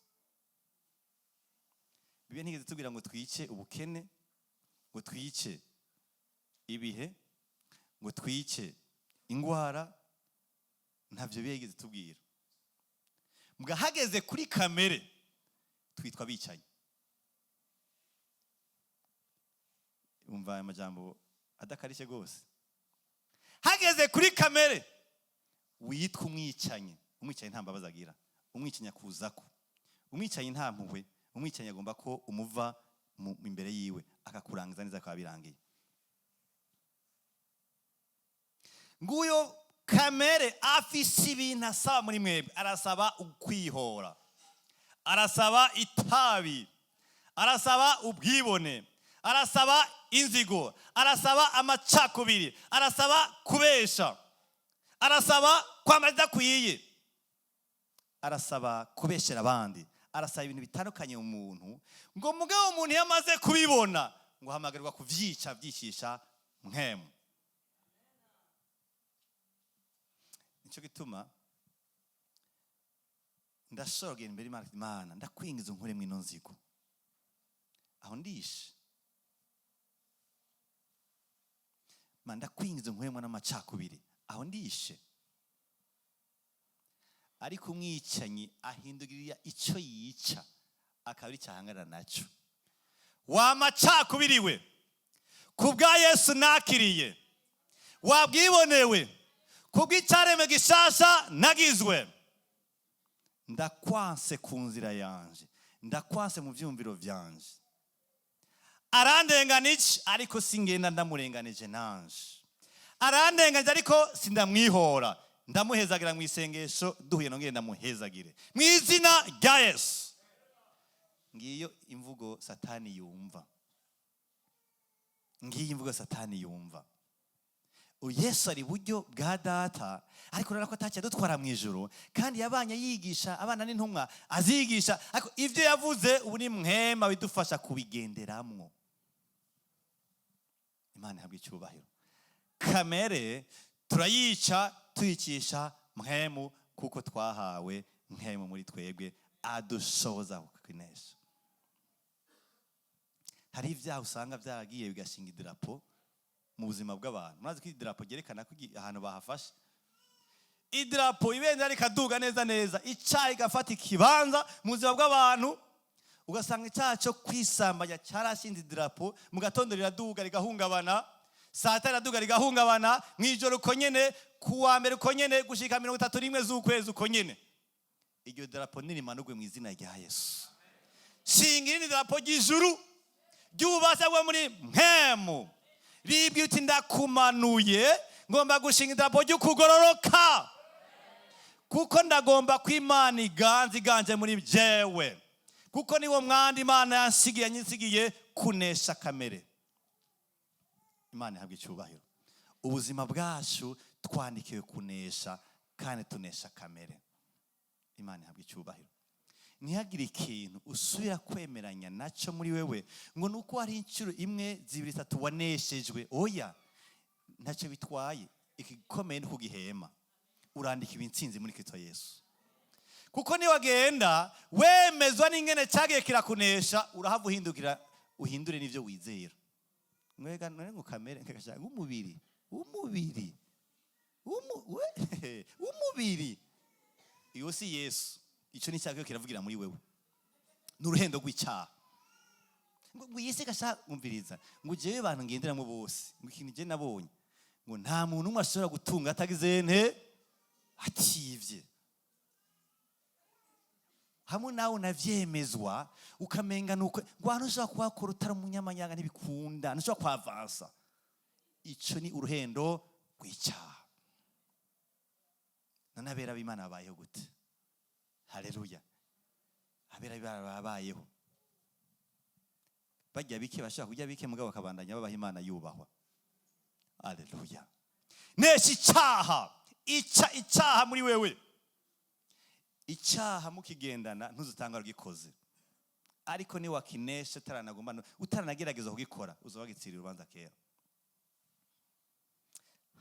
Bibiliya ntigeze tubwira ngo twice ubukene, ngo twice ibihe, ngo twice ingwara. Ntabyo Bibiliya yigeze tubwira. Mbwa hageze kuri kamere, twitwa abicanyi. Umva aya majambo adakarishye rwose. Hageze kuri kamere, witwa umwicanyi. Umwicanyi nta mbabazi agira, umwicanyi akuzako, umwicanyi nta mpuhwe, umwicanyi agomba ko umuva imbere yiwe akakurangiza neza, akaba birangiye. Nguyo kamere afise ibintu asaba muri mwebwe. Arasaba ukwihora, arasaba itabi, arasaba ubwibone, arasaba inzigo, arasaba amacakubiri, arasaba kubesha, arasaba kwambara idakwiye, arasaba kubeshera abandi, arasaba ibintu bitandukanye mu muntu. Ngo mugabo umuntu iyo amaze kubibona, ngo ahamagarirwa kuvyica, vyicisha mpwemu. Nico gituma ndashobora kugenda imbere y'Imana, Imana ndakwingiza unkuremwo ino nzigo, aho ndishe. Mana ndakwingiza unkuremwo n'amacakubiri, aho ndishe. Ariko umwicanyi ahindukirira ico yica akaba ari cahangana naco. Wa macakubiri we, kubwa Yesu nakiriye, wabwibonewe, kubw'icaremwe gishasha nagizwe, ndakwanse ku nzira yanje, ndakwanse mu vyumviro vyanje. Arandenganije ariko singenda ndamurenganije nanje, arandenganije ariko sindamwihora, ndamuhezagira mu isengesho, duhuye nongere ndamuhezagire mu izina rya Yesu. Ngiyo imvugo Satani yumva, ngiyo imvugo Satani yumva. Yesu ari buryo bwa data, ariko urabona ko ataciye adutwara mu ijuru, kandi yabanye yigisha abana n'intumwa azigisha, ariko ivyo yavuze ubu ni mwema bidufasha kubigenderamwo. Imana ihabwe icyubahiro. Kamere turayica tuyicisha mwemu, kuko twahawe mwemu muri twebwe adushoboza kukinesha. Hari ibyaha usanga byaragiye bigashinga idarapo mu buzima bw'abantu. Murazi ko idarapo ryerekana ko ahantu bahafashe idarapo, ibendera rikaduga neza neza, icyaha igafata ikibanza mu buzima bw'abantu. Ugasanga icyaha cyo kwisambanya cyarashinze idarapo, mu gatondo riraduga rigahungabana, saa tatu riraduga rigahungabana, mu ijoro uko nyene, ku wa mbere uko nyene, gushika 31 z'ukwezi uko nyene. Iryo darapo nirimanurwe mu izina rya Yesu. Shinga irindi darapo ry'ijuru ry'ububasha bwo muri mpemu, ribwira uti ndakumanuye, ngomba gushinga idarapo ry'ukugororoka, kuko ndagomba ko Imana iganze iganje muri jewe, kuko niwo mwanda Imana yansigiye, yanyisigiye kunesha kamere. Imana ihabwe icyubahiro. Ubuzima bwacu twandikiwe kunesha, kandi tunesha kamere. Imana ihabwe icyubahiro. Ntihagire ikintu usubira kwemeranya nacyo muri wewe ngo nuko hari inshuro imwe, zibiri, zitatu waneshejwe. Oya, ntacyo bitwaye. Igikomeye ni kugihema, urandika ibintsinzi muri Kristo Yesu. Kuko niwagenda wemezwa n'ingene cyagiye kirakunesha, urahava uhindukira uhindure n'ivyo wizera. Mwega none ngo kamere nkashaka umubiri, umubiri, we, umubiri. Iyo si Yesu, ico ni cyagiye kiravugira muri wewe, ni uruhendo rw'icyaha. Ngo Yesu gasha umviriza, ngo jewe abantu ngenderamo bose, ngo ikintu je nabonye, ngo nta muntu umwe ashobora gutunga atagize nte ativye. Hamwe nawe unavyemezwa ukamenga nuko ngo ahantu ushobora kuhakora utari umunyamanyanga ntibikunda, ntushobora kuhavansa. Ico ni uruhendo rw'icyaha. None abera b'Imana babayeho gute? Haleluya. Abera b'Imana babayeho barya bike, bashobora kurya bike mugabo bakabandanya babaha Imana yubahwa. Haleluya. Nesha icyaha, ica icyaha muri wewe. Icyaha mukigendana ntuzutanga rugikoze, ariko ni wakinesha utaranagomba, utaranagerageza kugikora, uzoba wagitsiriye urubanza kera.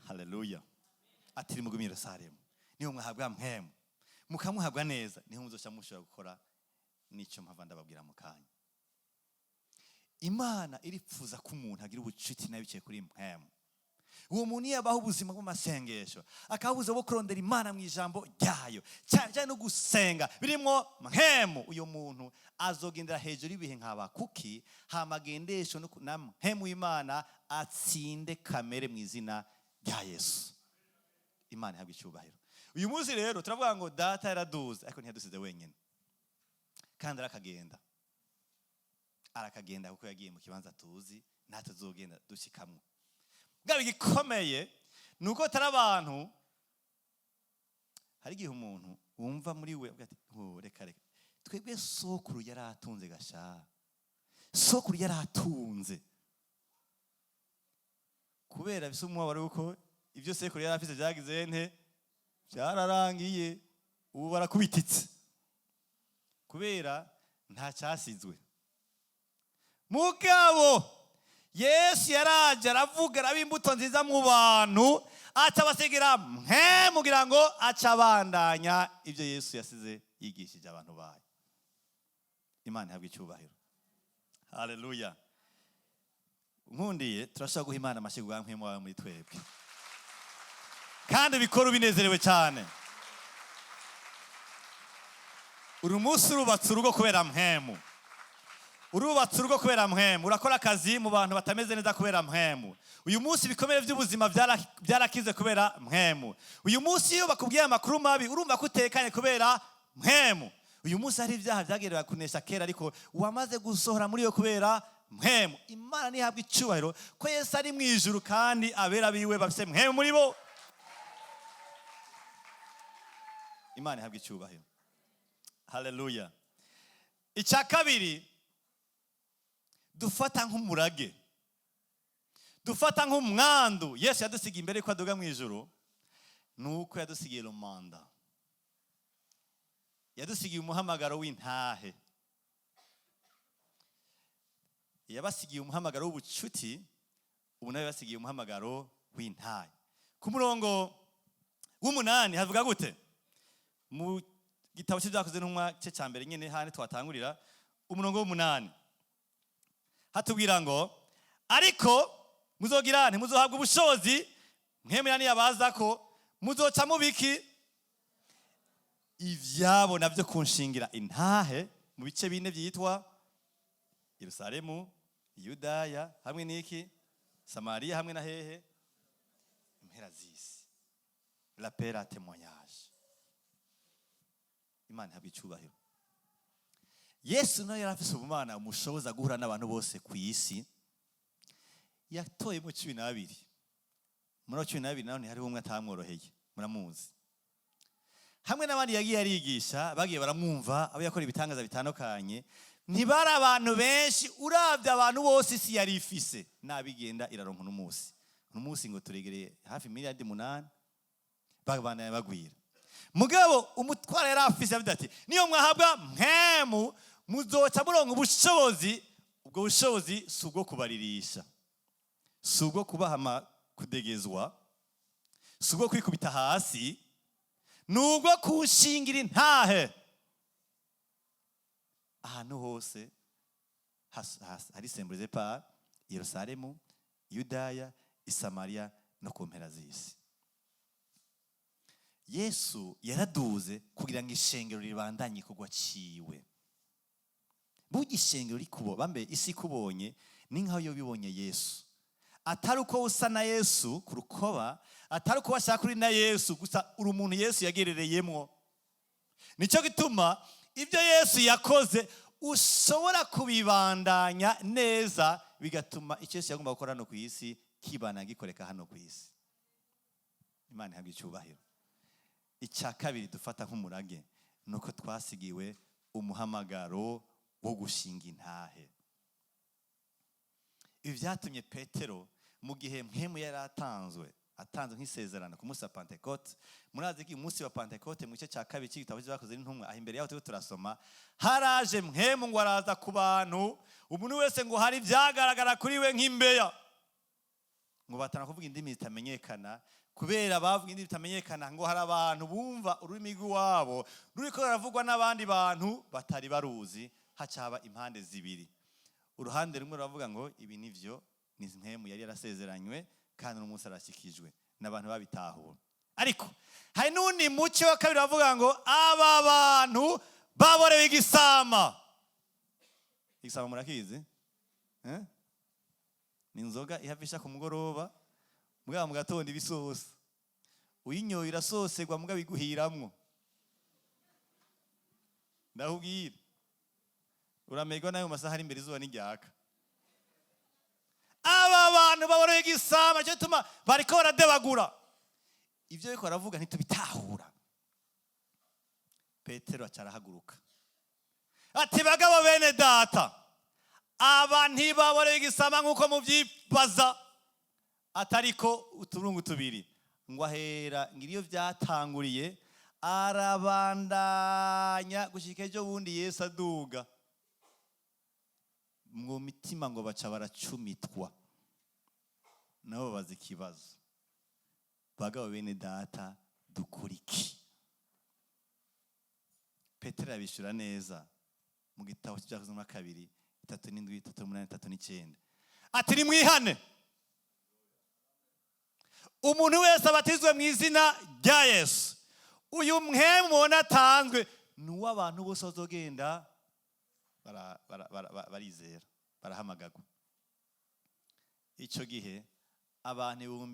Haleluya. Ati mugume i Yerusalemu, niho mwahabwa mpemu, mukamuhabwa neza, niho muzoca mushobora gukora n'icyo mpava ndababwira mu kanya. Imana iripfuza ko umuntu agira ubucuti nayo biciye kuri mpemu. Uwo muntu iyo abaho ubuzima bw'amasengesho, akabaho ubuzima bwo kurondera Imana mu ijambo ryayo, cyane cyane no gusenga birimo mpemu, uyu muntu azogendera hejuru y'ibihe nka Habakuki, hama agendeshe na mpemu w'Imana, atsinde kamere mu izina rya Yesu. Imana ihabwe icyubahiro. Uyu munsi rero turavuga ngo data yaraduze, ariko ntiyadusize wenyine, kandi arakagenda, arakagenda kuko yagiye mu kibanza tuzi natwe tuzogenda dushikamwo. Bwaba igikomeye ni uko atari abantu. Hari igihe umuntu wumva muri we avuga ati, oh, reka reka, twebwe sokuru yaratunze gasha, sokuru yaratunze. Kubera bise umubabaro wuko ibyo sekuru yari afise byagize nte? Byararangiye, ubu barakubititse kubera nta cyasizwe. Mugabo Yesu yaraje, aravuga, araba imbuto nziza mu bantu, aca abasigira mwe mugira ngo aca abandanya ibyo Yesu yasize yigishije abantu bayo. Imana ihabwa icyubahiro, haleluya! Nkundiye turashobora guha Imana amashyi bwa mpwemu wawe muri twebwe, kandi bikora ubinezerewe cyane. Uri munsi urubatse urugo kubera mpwemu, urubatse urugo kubera mpwemu, urakora akazi mu bantu batameze neza kubera mpwemu. Uyu munsi ibikomere by'ubuzima byarakize kubera mpwemu. Uyu munsi iyo bakubwiye amakuru mabi, urumva ko utekanye kubera mpwemu. Uyu munsi hari ibyaha byagerewe kunesha kera, ariko wamaze gusohora muri yo kubera mpwemu. Imana ntihabwa icyubahiro ko Yesu ari mu ijuru kandi abera biwe bafite mpwemu muri bo. Imana ihabwa icyubahiro, haleluya! Icya kabiri dufata nk'umurage, dufata nk'umwandu Yesu yadusigiye imbere yuko aduga mu ijuru, ni uko yadusigiye romanda, yadusigiye umuhamagaro w'intahe. Yabasigiye umuhamagaro w'ubucuti, ubu nawe yabasigiye umuhamagaro w'intahe. Ku murongo w'8 havuga gute? Mu gitabo cy'Ibyakozwe n'Intumwa cye cya mbere nyine, handi twatangurira, umurongo w'8 hatubwira ngo: "Ariko muzogira ntimuzohabwa ubushobozi mwemera niyabaza ko muzoca mubiki ivyabo navyo kunshingira intahe mu bice bine byitwa Yerusalemu, Yudaya hamwe n'iki, Samariya hamwe na hehe, impera z'isi." L'appel à témoignage. Imana ihabwa icyubahiro. Yesu nawe yari afise ubumana umushoboza guhura n'abantu bose ku isi. Yatoyemo 12. Muri abo 12 naho ntihariho umwe atamworoheye, muramuzi, hamwe n'abandi yagiye arigisha, bagiye baramwumva, abo yakora ibitangaza bitandukanye. Ntibari abantu benshi uravye abantu bose isi yari ifise. Nabigenda iraronka n'umunsi n'umunsi ngo turegereye hafi miliyardi 8, babandanya bagwira. Mugabo umutwaro yari afise, yavuze ati: "Niyo mwahabwa mpwemu, muzoca muronka ubushobozi." Ubwo bushobozi si ubwo kubaririsha, si ubwo kubahama kudegezwa, si ubwo kwikubita hasi, ni ubwo kunshingira intahe ahantu hose hari symbolisé par Yerusalemu, Yudaya, Isamariya no ku mpera z'isi. Yesu yaraduze kugira ngo ishengero ribandanye igikorwa ciwe. Burya ishengero rikubo bambe isi ikubonye ni nkaho yo bibonye Yesu. Atari uko usa na Yesu ku rukoba, atari uko washaka uri na Yesu gusa, uri umuntu Yesu yagerereyemwo. Nicyo gituma ibyo Yesu yakoze ushobora kubibandanya neza, bigatuma icyo Yesu yagomba gukora hano ku isi kibana gikoreka hano ku isi. Imana ihabwa icyubahiro. Icya kabiri dufata nk'umurage ni uko twasigiwe umuhamagaro wo gushinga intahe. Ibi byatumye Petero, mu gihe mpwemu yari atanzwe nk'isezerano ku munsi wa Pantekote, murazi ko umunsi wa Pantekote, mu gice cya kabiri cy'igitabo cy'Ibyakozwe n'Intumwa, aho imbere yaho turiko turasoma, haraje mpwemu ngo araza ku bantu. Umuntu wese ngo hari ibyagaragara kuri we nk'imbeya, ngo batana kuvuga indimi zitamenyekana. Kubera bavuga indimi zitamenyekana, ngo hari abantu bumva ururimi rw'iwabo ruriko ruravugwa n'abandi bantu batari baruzi. Haca haba impande zibiri. Uruhande rumwe ruravuga ngo ibi nivyo, ni mpwemu yari yarasezeranywe kandi uno munsi arashikijwe n'abantu babitahura. Ariko hari n'undi muce wa kabiri bavuga ngo aba bantu baborewe igisama. Igisama murakizi, eh? Ni inzoga ihavisha ku mugoroba, mugabo mu gatondo ibisosa. Uyinyoye irasosegwa, mugabo iguhiramwo. Ndakubwira, uramerwa nayo mu masaha ari imbere, izuba ntiryaka. Aba bantu baborewe igisama, cyo gituma bariko baradebagura ibyo bariko baravuga, ntitubitahura. Petero aca arahaguruka ati: "Bagabo bene data, aba ntibaborewe igisama nk'uko mubyibaza." Atariko uturungu tubiri, ngo ahera ngira iyo byatanguriye, arabandanya gushika ejo bundi Yesu aduga. Mu mitima ngo baca baracumitwa, nabo babaza ikibazo: "Bagabo bene data, dukora iki?" Petero abishyura neza mu gitabo cy'Ibyakozwe na 2, 37, 38, 39, ati: "Nimwihane, umuntu wese abatizwe mu izina rya Yesu." Uyu mpwemu mubona atanzwe ni uw'abantu bose bazogenda barizera, barahamagagwa. Icyo gihe abantu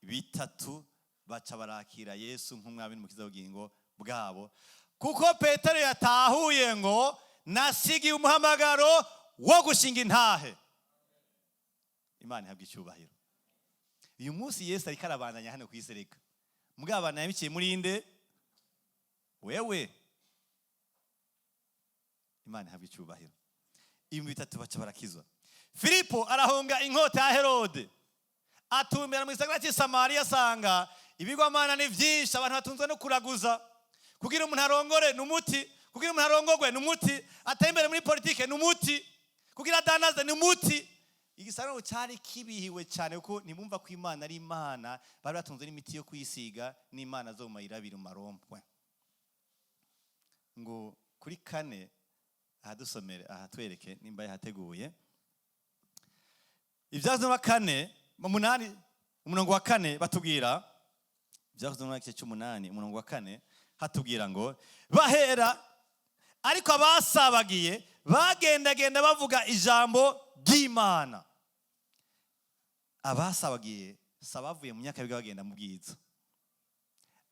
3000 baca barakira Yesu nk'umwami n'umukiza w'ubugingo bwabo, kuko Petero yatahuye ngo nasigiye umuhamagaro wo gushinga intahe. Imana ihabwa icyubahiro. Uyu munsi Yesu ariko arabandanya hano ku isi. Reka mugabana yabiciye muri nde? Wewe. Imana ihabwa icyubahiro. 3000 baca barakizwa. Filipo arahunga inkota ya Herode, atumbera mu gisagara cy'i Samariya, asanga ibigwamana ni byinshi, abantu batunzwe no kuraguza. Kugira umuntu arongore ni umuti, kugira umuntu arongogwe ni umuti, ateye imbere muri politike ni umuti, kugira adanaze ni umuti. Igisagara cyari kibihiwe cyane, kuko ntibumva ko Imana ari Imana. Bari batunze n'imiti yo kwisiga n'imana zo mu mayira abiri, mu marompwe. Ngo kuri 4, ahadusomere, ahatwereke nimba yahateguye. Ibyakozwe 4 8, umurongo wa 4, batubwira, Ibyakozwe mu gice cy'umunani, umurongo wa 4, hatubwira ngo: "Bahera ariko abasabagiye bagendagenda bavuga ijambo ry'Imana." Abasabagiye si abavuye mu myaka bagenda mu bwiza.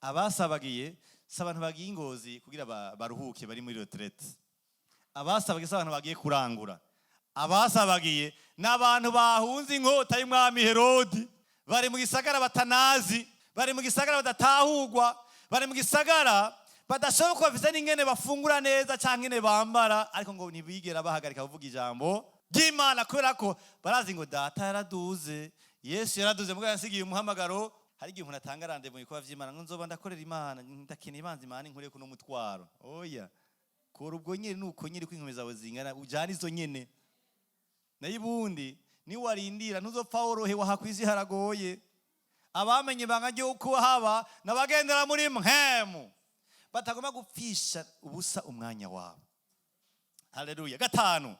Abasabagiye si abantu bagiye i Ngozi kugira baruhuke, bari muri retraite. Abasabagiye si abantu bagiye kurangura. Abasabagiye ni abantu bahunze inkota y'umwami Herodi, bari mu gisagara batanazi, bari mu gisagara badatahurwa, bari mu gisagara badashobora kuba bafite n'ingene bafungura neza cyangwa ingene bambara, ariko ngo ntibigera bahagarika kuvuga ijambo ry'Imana, kubera ko barazi ngo data yaraduze, Yesu yaraduze, mugabo yasigiye umuhamagaro. Hari igihe umuntu atanga rendez-vous mu bikorwa by'Imana, ngo nzoba ndakorera Imana, ndakeneye ibanza Imana inkure kuno mutwaro. Oya, kora ubwo nyine, nuko nyine ko inkumi zawe zingana, ujyane izo nyene. Nayo ubundi niwarindira ntuzopfa worohewe. Aha ku isi haragoye. Abamenye ibanga ry'uko haba n'abagendera muri mpwemu, batagomba gupfisha ubusa umwanya wabo. Haleluya. 5: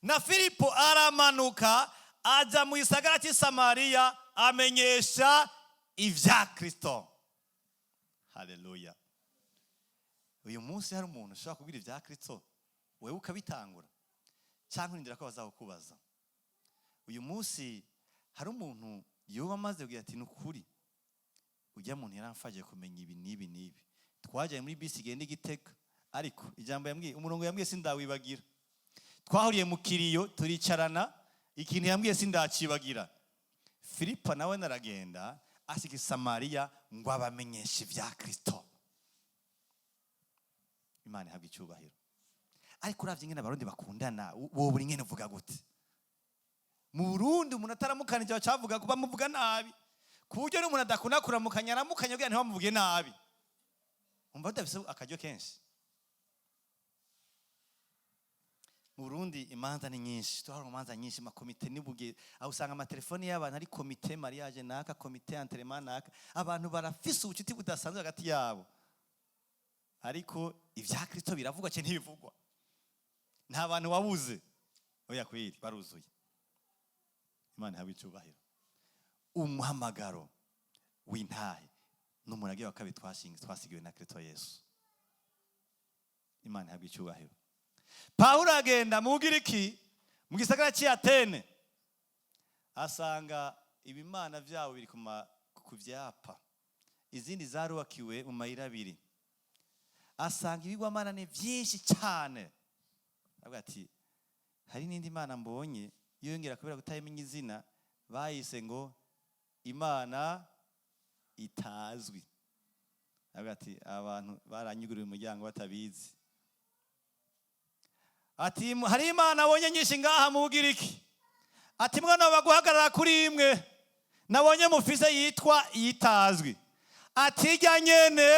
"Na Filipo aramanuka aja mu gisagara cy'i Samariya, amenyesha ibya Kristo." Haleluya. Uyu munsi hari umuntu ushobora kubwira ibya Kristo, wewe ukabitangura, cyangwa urindira ko bazakubaza? Uyu munsi hari umuntu yoba amaze kugira ati: "Ni ukuri, ujya muntu yaramfashije kumenya ibi n'ibi n'ibi. Twajyanye muri bisi igenda igitega, ariko ijambo yambwiye, umurongo yambwiye, sindawibagira. Twahuriye mu kiriyo, turicarana, ikintu yambwiye sindacibagira." Filipo nawe naragenda ashika i Samariya ngo abamenyeshe ibya Kristo. Imana ihabwa icyubahiro. Ariko uravye ingene Abarundi bakundana, wowe buri ingene uvuga gute? Mu Burundi umuntu ataramukanije bacavuga ko bamuvuga nabi, ku buryo n'umuntu adakunda kuramukanya aramukanya kugira ntibamuvuge nabi. Umva badafise akaryo kenshi. Mu Burundi imanza ni nyinshi, turahora imanza nyinshi, makomite n'ibuge, aho usanga amatelefoni y'abantu ari komite mariage naka, komite enterrement naka. Abantu barafise ubucuti budasanzwe hagati yabo, ariko ibya Kristo biravugwa cyane ntibivugwa. Nta bantu wabuze, oya kwiri, baruzuye. Imana ihabwe icyubahiro. Umuhamagaro w'intahe n'umurage wa kabiri twasigiwe na Kristo Yesu. Imana ihabwe icyubahiro. Pawulo agenda mu Bugiriki, mu gisagara cy'i Atene, asanga ibimana byabo biri ku vyapa, izindi zarubakiwe mu mayira abiri. Asanga ibigwamana ni byinshi cyane. Avuga ati: "Hari n'indi mana mbonye yongera, kubera kutayimenya izina bayise ngo imana itazwi." Avuga ati: "Abantu baranyuguriye umuryango batabizi." Ati: "Hari imana abonye nyinshi ngaha mu Bugiriki." Ati: "Mwana, baguhagarara kuri imwe." Nabonye mufise yitwa iyitazwi. Ati irya nyene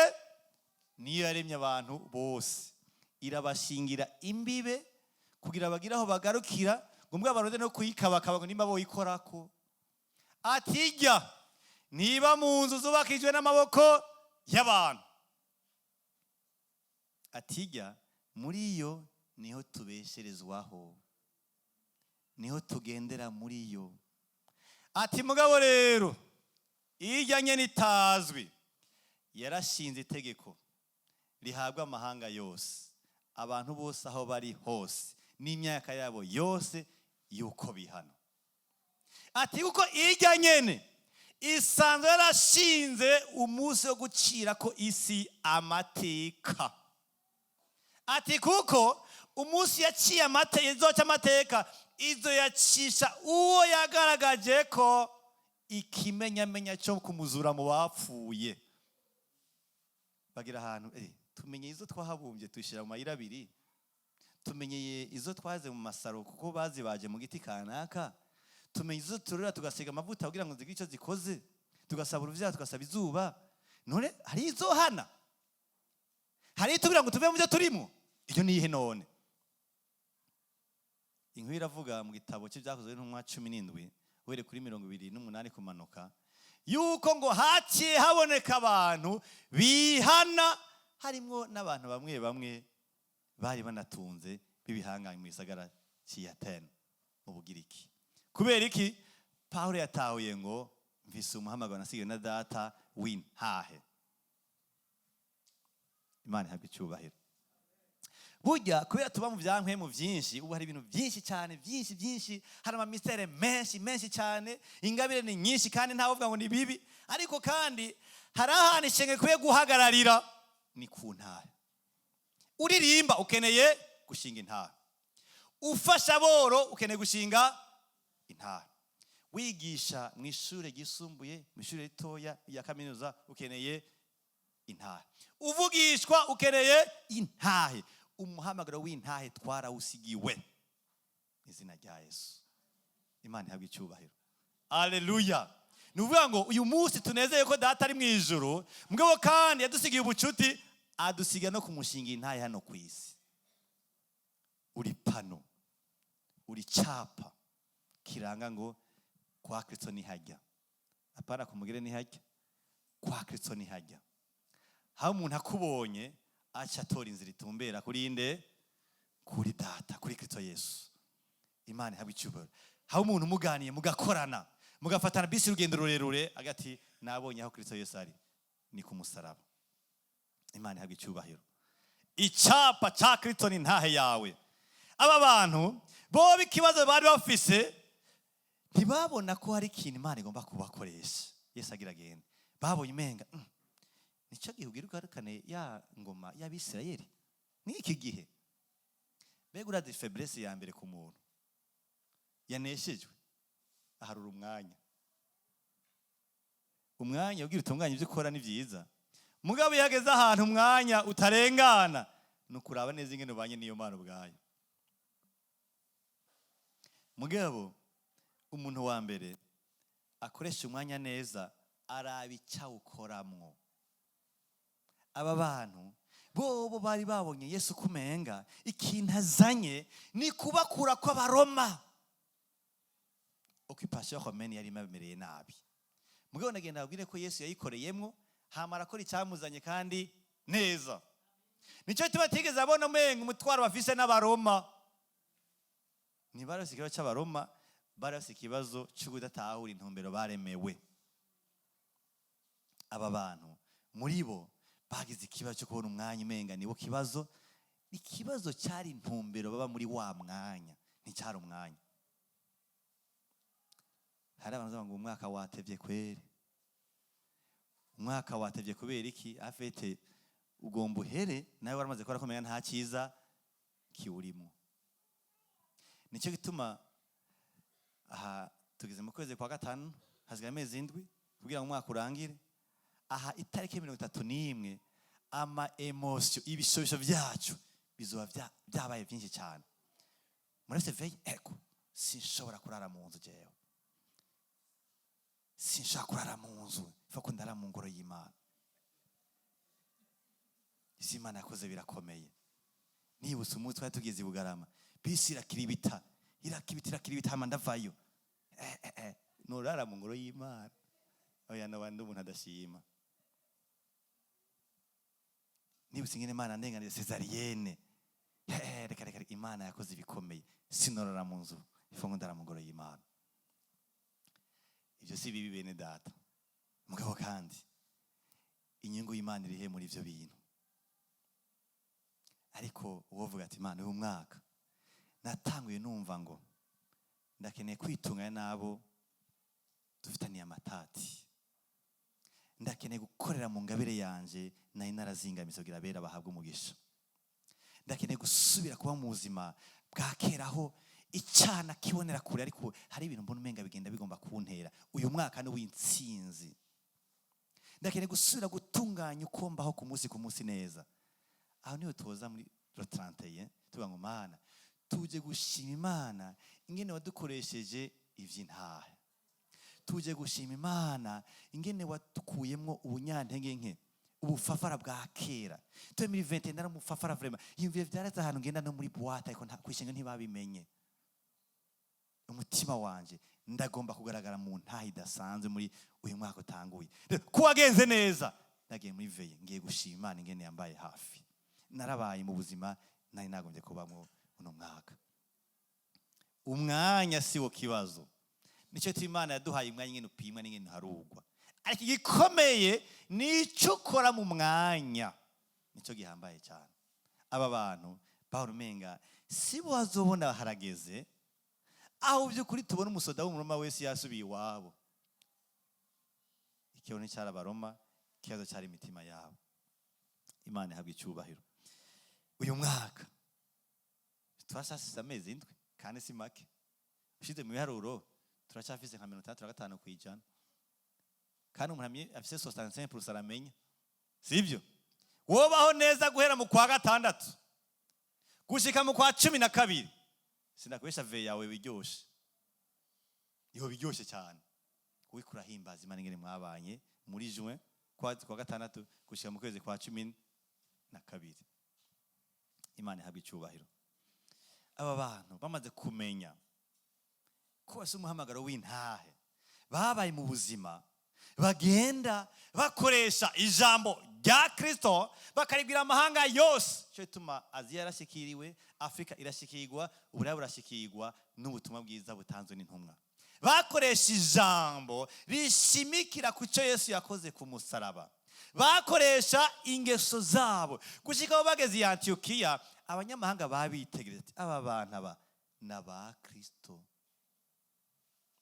niyo yaremye abantu bose, irabashingira imbibe kugira bagire aho bagarukira, ngo mbwa barode no kuyikabakaba ngo nimba boyikorako. Ati irya niba mu nzu zubakijwe n'amaboko y'abantu. Ati irya muri yo niho tubesherezwaho, niho tugendera muri yo. Ati mugabo rero irya nyene itazwi yarashinze itegeko rihabwa amahanga yose, abantu bose aho bari hose n'imyaka yabo yose, yuko bihana. Ati kuko irya nyene isanzwe yarashinze umunsi wo gucira ko isi amateka. Ati kuko umunsi yaciye amateka, izoca amateka, izo yacisha uwo yagaragaje ko ikimenyamenya cyo kumuzura mu bapfuye. Bagira ahantu tumenye izo twahabumbye tuyishyira mu mayira abiri, tumenyeye izo twaze mu masaro kuko bazibaje mu giti kanaka, tumenye izo turura tugasiga amavuta kugira ngo zigire icyo zikoze, tugasaba uruvyaro, tugasaba izuba. None hari izo hana, hari itubwira ngo tuve mu byo turimo, iyo ni iyihe none? Inkuru iravuga mu gitabo cy'Ibyakozwe n'Intumwa 17, uhereye kuri 28 kumanuka, yuko ngo haciye haboneka abantu bihana, harimwo n'abantu bamwe bamwe bari banatunze b'ibihangange mu gisagara cy'i Atene mu Bugiriki. Kubera iki? Pawulo yatahuye ngo mvise umuhamagaro nasigaye na Data w'intahe. Imana ihabwa icyubahiro. Burya kubera tuba mu byampwemu byinshi, ubu hari ibintu byinshi cyane, byinshi byinshi, hari ama mystères menshi menshi cyane, ingabire ni nyinshi, kandi ntawe uvuga ngo ni bibi. Ariko kandi hari ahantu ishenge ikwiye guhagararira, ni ku ntahe. Uririmba ukeneye gushinga intahe, ufasha boro ukeneye gushinga intahe, wigisha mu ishuri ryisumbuye, mu ishuri ritoya ya kaminuza, ukeneye intahe, uvugishwa ukeneye intahe. Umuhamagaro w'intahe twarawusigiwe izina rya Yesu. Imana ihabwa icyubahiro. Aleluya! Ni ukuvuga ngo uyu munsi tunezeye ko Data ari mu ijuru, mugabo kandi yadusigiye ubucuti, adusiga no kumushinga intahe hano ku isi. Uri pano, uri cyapa kiranga ngo kwa Kristo nihajya, apana kumugire nihajya, kwa Kristo nihajya. Aho umuntu akubonye aca atora inzira itumbera kuri nde? Kuri Data, kuri Kristo Yesu. Imana ihabwa icyubahiro. Aho umuntu muganiye, mugakorana, mugafatana bisi urugendo rurerure, agati nabonye aho Kristo Yesu ari, ni ku musaraba. Imana ihabwa icyubahiro. Icyapa cya Kristo ni ntahe yawe. Aba bantu bo ikibazo bari bafise, ntibabona ko hari ikintu Imana igomba kubakoresha. Yesu agira agenda, babonye umenga nicyo gihe ugira ugarukane ya ngoma y'Abisirayeli, ni iki gihe. Mbega urazi faiblesse ya mbere ku muntu yaneshejwe? Aharura umwanya. Umwanya ugira utunganye ibyo ukora ni byiza, mugabo iyo ageze ahantu umwanya utarengana, ni ukuraba neza ingene ubanye n'iyo Mana ubwayo. Mugabo umuntu wa mbere akoresha umwanya neza araba icyawukoramwo. Aba bantu bobo bari babonye Yesu kumenga ikintu azanye ni kubakura kw'Abaroma. Occupation romaine yari ibamereye nabi. Mugabo nagenda babwire ko Yesu yayikoreyemwo, hama arakora icyamuzanye kandi neza. Nicyo gituma atigeze abona umenga umutwaro bafise n'Abaroma. Ntibari bafise ikibazo cy'Abaroma, bari bafise ikibazo cyo kudatahura intumbero baremewe. Aba bantu muri bo bagize ikibazo cyo kubona umwanya umenga nibo kibazo. Ikibazo cyari intumbero baba muri wa mwanya, nticyari umwanya. Hari abantu bavuga ngo umwaka watevye kweri. Umwaka watevye kubera iki? Afete ugomba uhere nawe waramaze kubona ko umenga nta cyiza kiwurimo. Nicyo gituma aha tugeze mu kwezi kwa gatanu, hasigaye amezi 7 kugira ngo umwaka urangire. Aha itariki 31, ama émotions, ibishobisho byacu bizoba byabaye byinshi cyane. Muri veille ego sinshobora kurara mu nzu jewe. Sinshaka kurara mu nzu, ifa ko ndara mu ngoro y'Imana. Ivyo Imana yakoze birakomeye. Nibutse umunsi twari tugeze i Bugarama, bisi irakiribita, irakibita, irakiribita, hama ndavayo. Norara mu ngoro y'Imana? Oya, noba ndi umuntu adashima. Nibutse ingene Imana ndenganije césarienne. Reka reka, Imana yakoze ibikomeye. Sinorara mu nzu, ifa ngo ndara mu ngoro y'Imana. Ibyo si bibi, bene data. Mugabo kandi inyungu y'Imana irihe muri ivyo bintu? Ariko uwovuga ati: "Imana, uyu mwaka natanguye numva ngo ndakeneye kwitunganya n'abo dufitaniye amatati, ndakeneye gukorera mu ngabire yanje nari narazingamitse kugira abera bahabwe umugisha, ndakeneye gusubira kuba mu buzima bwa kera aho icana kibonera kure, ariko hari ibintu mbona umenga bigenda bigomba kuntera, uyu mwaka ni uw'intsinzi, ndakeneye gusubira gutunganya uko mbaho ku munsi ku munsi neza." Aho niho tuza muri le 31 tuvuga ngo: "Mana, tuje gushima Imana ingene wadukoresheje ivy'intahe, tuje gushima Imana ingene watukuyemwo ubunyantege nke, ubufafara bwa kera." 2020 nari umufafara vraiment. Yumviye vyaraza ahantu ngenda no muri boîte, ariko kwishinga ntibabimenye. Umutima wanje ndagomba kugaragara mu ntahe idasanzwe muri uyu mwaka utanguye. Rero, ko wagenze neza, nagiye muri veillée, ngiye gushima Imana ingene yambaye hafi, narabaye mu buzima nari nagombye kubamo uno mwaka. Umwanya si wo kibazo. Nicyo gituma Imana yaduhaye umwanya, ingene upimwa n'ingene uharugwa, ariko igikomeye ni icyo ukora mu mwanya, nicyo gihambaye cyane. Aba bantu bahora umenga si bo bazobona harageze aho by'ukuri tubona umusoda w'Umuroma wese yasubiye iwabo. Ikibazo cyari Abaroma, ikibazo cyari imitima yabo. Imana ihabwa icyubahiro. Uyu mwaka turashasize amezi 7, kandi si make. Ushize mu biharuro turacyafise nka 65%, kandi umuntu afise 65% aramenya, sibyo? Wobaho neza guhera mu kwa gatandatu gushika mu kwa 12, sinakubesha, veillée yawe biryoshe, iho biryoshe cyane. Uriko urahimbaza Imana ingene mwabanye muri juin, kwa gatandatu gushika mu kwezi kwa 12. Imana ihabwa icyubahiro. Aba bantu bamaze kumenya ko bafise umuhamagaro w'intahe, babaye mu buzima bagenda bakoresha ijambo rya Kristo, bakaribwira amahanga yose. Cyo gituma Aziya yarashikiriwe, Afurika irashikirwa, Uburaya burashikirwa n'ubutumwa bwiza butanzwe n'intumwa. Bakoresha ijambo rishimikira ku cyo Yesu yakoze ku musaraba, bakoresha ingeso zabo gushika aho bageze i Antiyokiya, abanyamahanga babitegereza ati: "Aba bantu aba ni aba Kristo,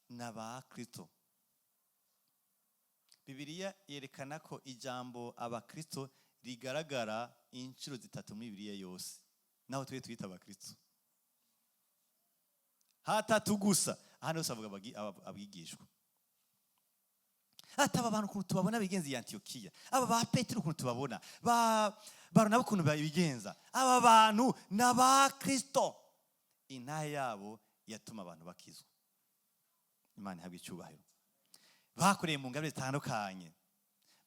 ni aba Kristo." Bibiliya yerekana ko ijambo abakristo rigaragara inshuro zitatu muri Bibiliya yose, naho twe twita abakristo hatatu gusa. Ahandi hose avuga abigishwa. Ati: "Aba bantu ukuntu tubabona bigenza i Antiyokiya, aba ba Petero ukuntu tubabona, ba Baronaba ukuntu babigenza, aba bantu ni abakristo." Intahe yabo yatuma abantu bakizwa. Imana ihabwa icyubahiro. Bakoreye mu ngabire zitandukanye,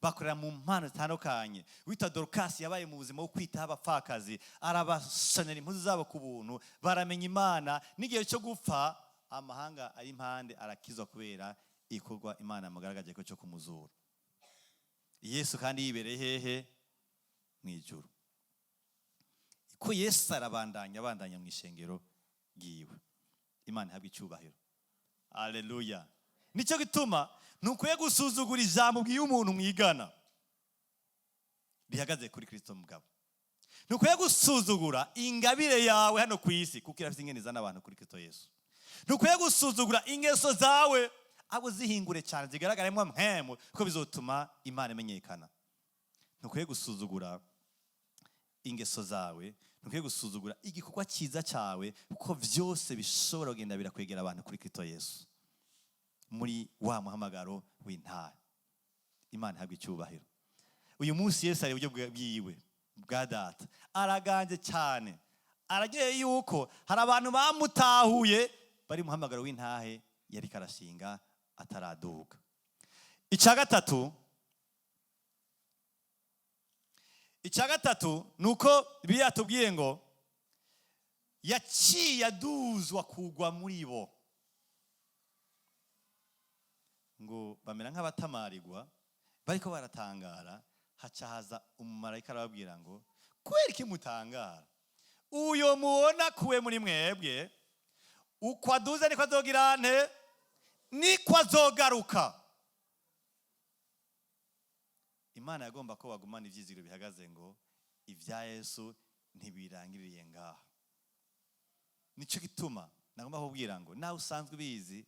bakorera mu mpano zitandukanye. Witwa Dorukasi yabaye mu buzima bwo kwitaho abapfakazi, arabasonera impuzu zabo ku buntu, baramenya Imana. N'igihe cyo gupfa, amahanga ari impande arakizwa kubera igikorwa Imana yamugaragaje ko cyo kumuzura. Yesu kandi yibereye hehe? Mu ijuru. Ko Yesu arabandanya, abandanya mu ishengero ryiwe. Imana ihabwa icyubahiro. Aleluya! Nicyo gituma ntukwiye gusuzugura ijambo ubwiye umuntu mwigana rihagaze kuri Kristo. Mugabo ntukwiye gusuzugura ingabire yawe hano ku isi, kuko irafite ingene izana abantu kuri Kristo Yesu. Ntukwiye gusuzugura ingeso zawe, ahubwo zihingure cyane, zigaragaremo mpemu, kuko bizotuma Imana imenyekana. Ntukwiye gusuzugura ingeso zawe, ntukwiye gusuzugura igikorwa cyiza cyawe, kuko byose bishobora kugenda birakwegera abantu kuri Kristo Yesu muri wa muhamagaro w'intara. Imana ihabwa icyubahiro. Uyu munsi Yesu ari uburyo bwiwe bwa Data, araganje cyane, araryoheye yuko hari abantu bamutahuye bari mu muhamagaro w'intahe yari karashinga ataraduka. Icya gatatu ni uko Bibiliya yatubwiye ngo yaciye aduzwa kugwa muri bo, ngo bamera nk'abatamarirwa, bariko baratangara. Haca haza umumarayika arababwira ngo: "Kubera iki mutangara? Uyo mubona kuwe muri mwebwe, uko aduze niko azogira nte, niko azogaruka." Imana yagomba ko bagumana ivyizigiro bihagaze ngo ibya Yesu ntibirangiriye ngaha. Nicyo gituma nagomba kubwira ngo nawe usanzwe ubizi,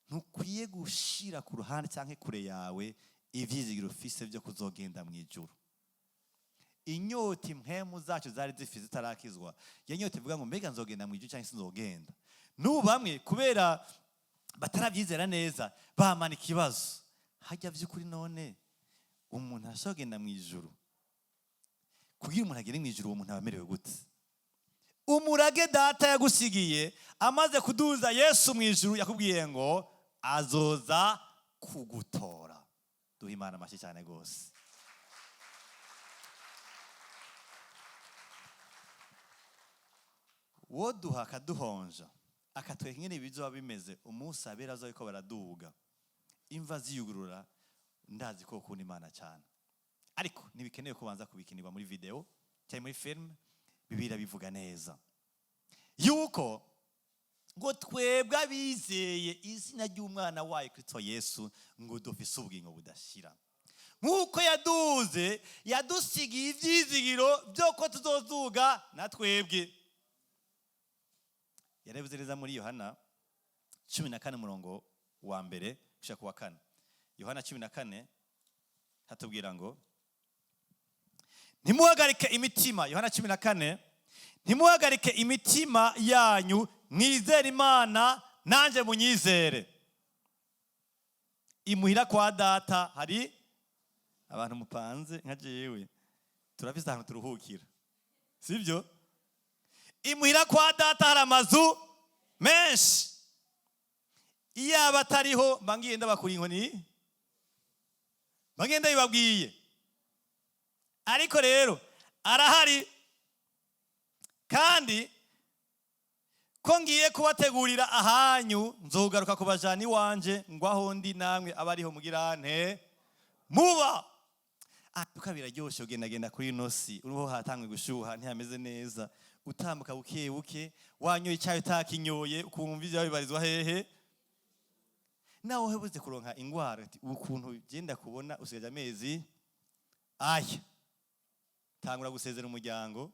ntukwiye gushira ku ruhande cyangwa kure yawe ivyizigiro ufise byo kuzogenda mu ijuru. Inyota impwemu zacu zari zifise zitarakizwa, iyo nyota ivuga ngo: "Mbega nzogenda mu ijuru cyangwa sinzogenda?" N'ubu bamwe, kubera batarabyizera neza, bamana ikibazo hajya: "By'ukuri none umuntu arashobora kugenda mu ijuru? Kugira umuntu agere mu ijuru, uwo muntu aba amerewe gute?" Umurage Data yagusigiye amaze kuduza Yesu mu ijuru, yakubwiye ngo azoza kugutora. Duha Imana amashyi cyane rwose. Woduha akaduhonja, akatwereka ingene bizoba bimeze umunsi abera azoba baraduga, imva ziyugurura. Ndazi ko ukunda Imana cyane, ariko ntibikenewe kubanza kubikinirwa muri video cyangwa muri filime. Bibiliya bivuga neza yuko ngo twebwe abizeye izina ry'umwana wayo Kristo Yesu, ngo dufise ubugingo budashira. Nk'uko yaduze, yadusigiye ibyizigiro byo ko tuzozuga na twebwe. Yarabivuze neza muri Yohana 14, umurongo wa mbere gushika ku wa kane. Yohana 14 hatubwira ngo: "Ntimuhagarike imitima." Yohana 14: "Ntimuhagarike imitima yanyu, mwizere Imana, nanjye munyizere. Imuhira kwa Data hari..." Abantu mupanze nka jewe turafise ahantu turuhukira, sibyo? "Imuhira kwa Data hari amazu menshi. Iyaba atariho, mba ngiye ndabakura inkoni, mba ngiye ndabibabwiye. Ariko rero arahari, kandi ko ngiye kubategurira ahanyu, nzogaruka kubajana iwanje, ngo aho ndi namwe abariho mugira nte? Muba." Ariko biraryoshe ugendagenda kuri ino si, uriho hatangwe gushuha, ntihameze neza. Utambuka buke buke, wanyoye icyayi, utakinyoye, ukumva ibyawe bibarizwa hehe. Nawe uhebuze kuronka ingwara, ati ukuntu ugenda kubona usigaje amezi aya, tangura gusezera umuryango.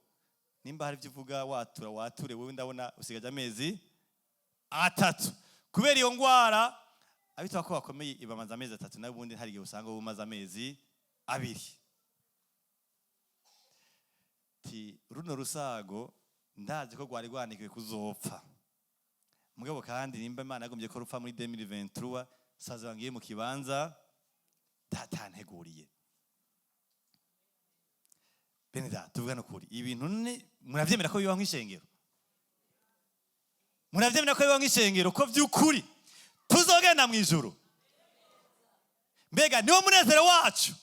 Nimba hari ibyo uvuga, watura, wature. Wowe ndabona usigaje amezi 3 kubera iyo ngwara. Abitwa ko bakomeye ibamaze amezi 3, nawe ubundi hari igihe usanga wowe umaze amezi 2. Ti runo rusago ndazi ko rwari rwandikiwe kuzopfa, mugabo kandi nimba Imana yagombye ko rupfa muri 2023, saza ngiye mu kibanza Data nteguriye. Bene Data, tuvugane ukuri, ibintu ni muravyemera ko bibaho nk'ishengero? Muravyemera ko bibaho nk'ishengero, ko vy'ukuri tuzogenda mu ijuru? Mbega niwo munezero wacu,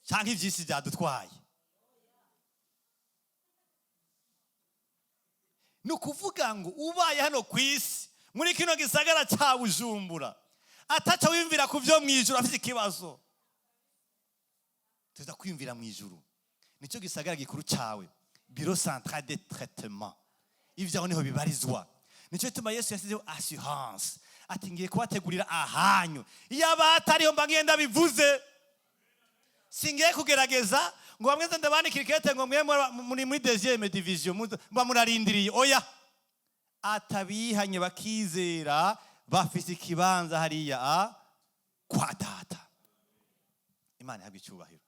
canke ivy'isi byadutwaye? Ni ukuvuga ngo ubaye hano ku isi, muri kino gisagara cya Bujumbura, ataca wiyumvira ku byo mu ijuru, afite ikibazo. Tuza kwiyumvira mu ijuru, nicyo gisagara gikuru cyawe, bureau central de traitement, ibyaho niho bibarizwa. Nicyo gituma Yesu yasizeho assurance, ati: "Ngiye kubategurira ahanyu. Iyo abatariho, mba ngenda bivuze. Singiye kugerageza ngo bamwe nze ndabandikira ikete ngo mwe muri muri deuxième division, muba murarindiriye." Oya, atabihanye bakizera bafise ikibanza hariya a kwa Data. Imana ihabwa icyubahiro.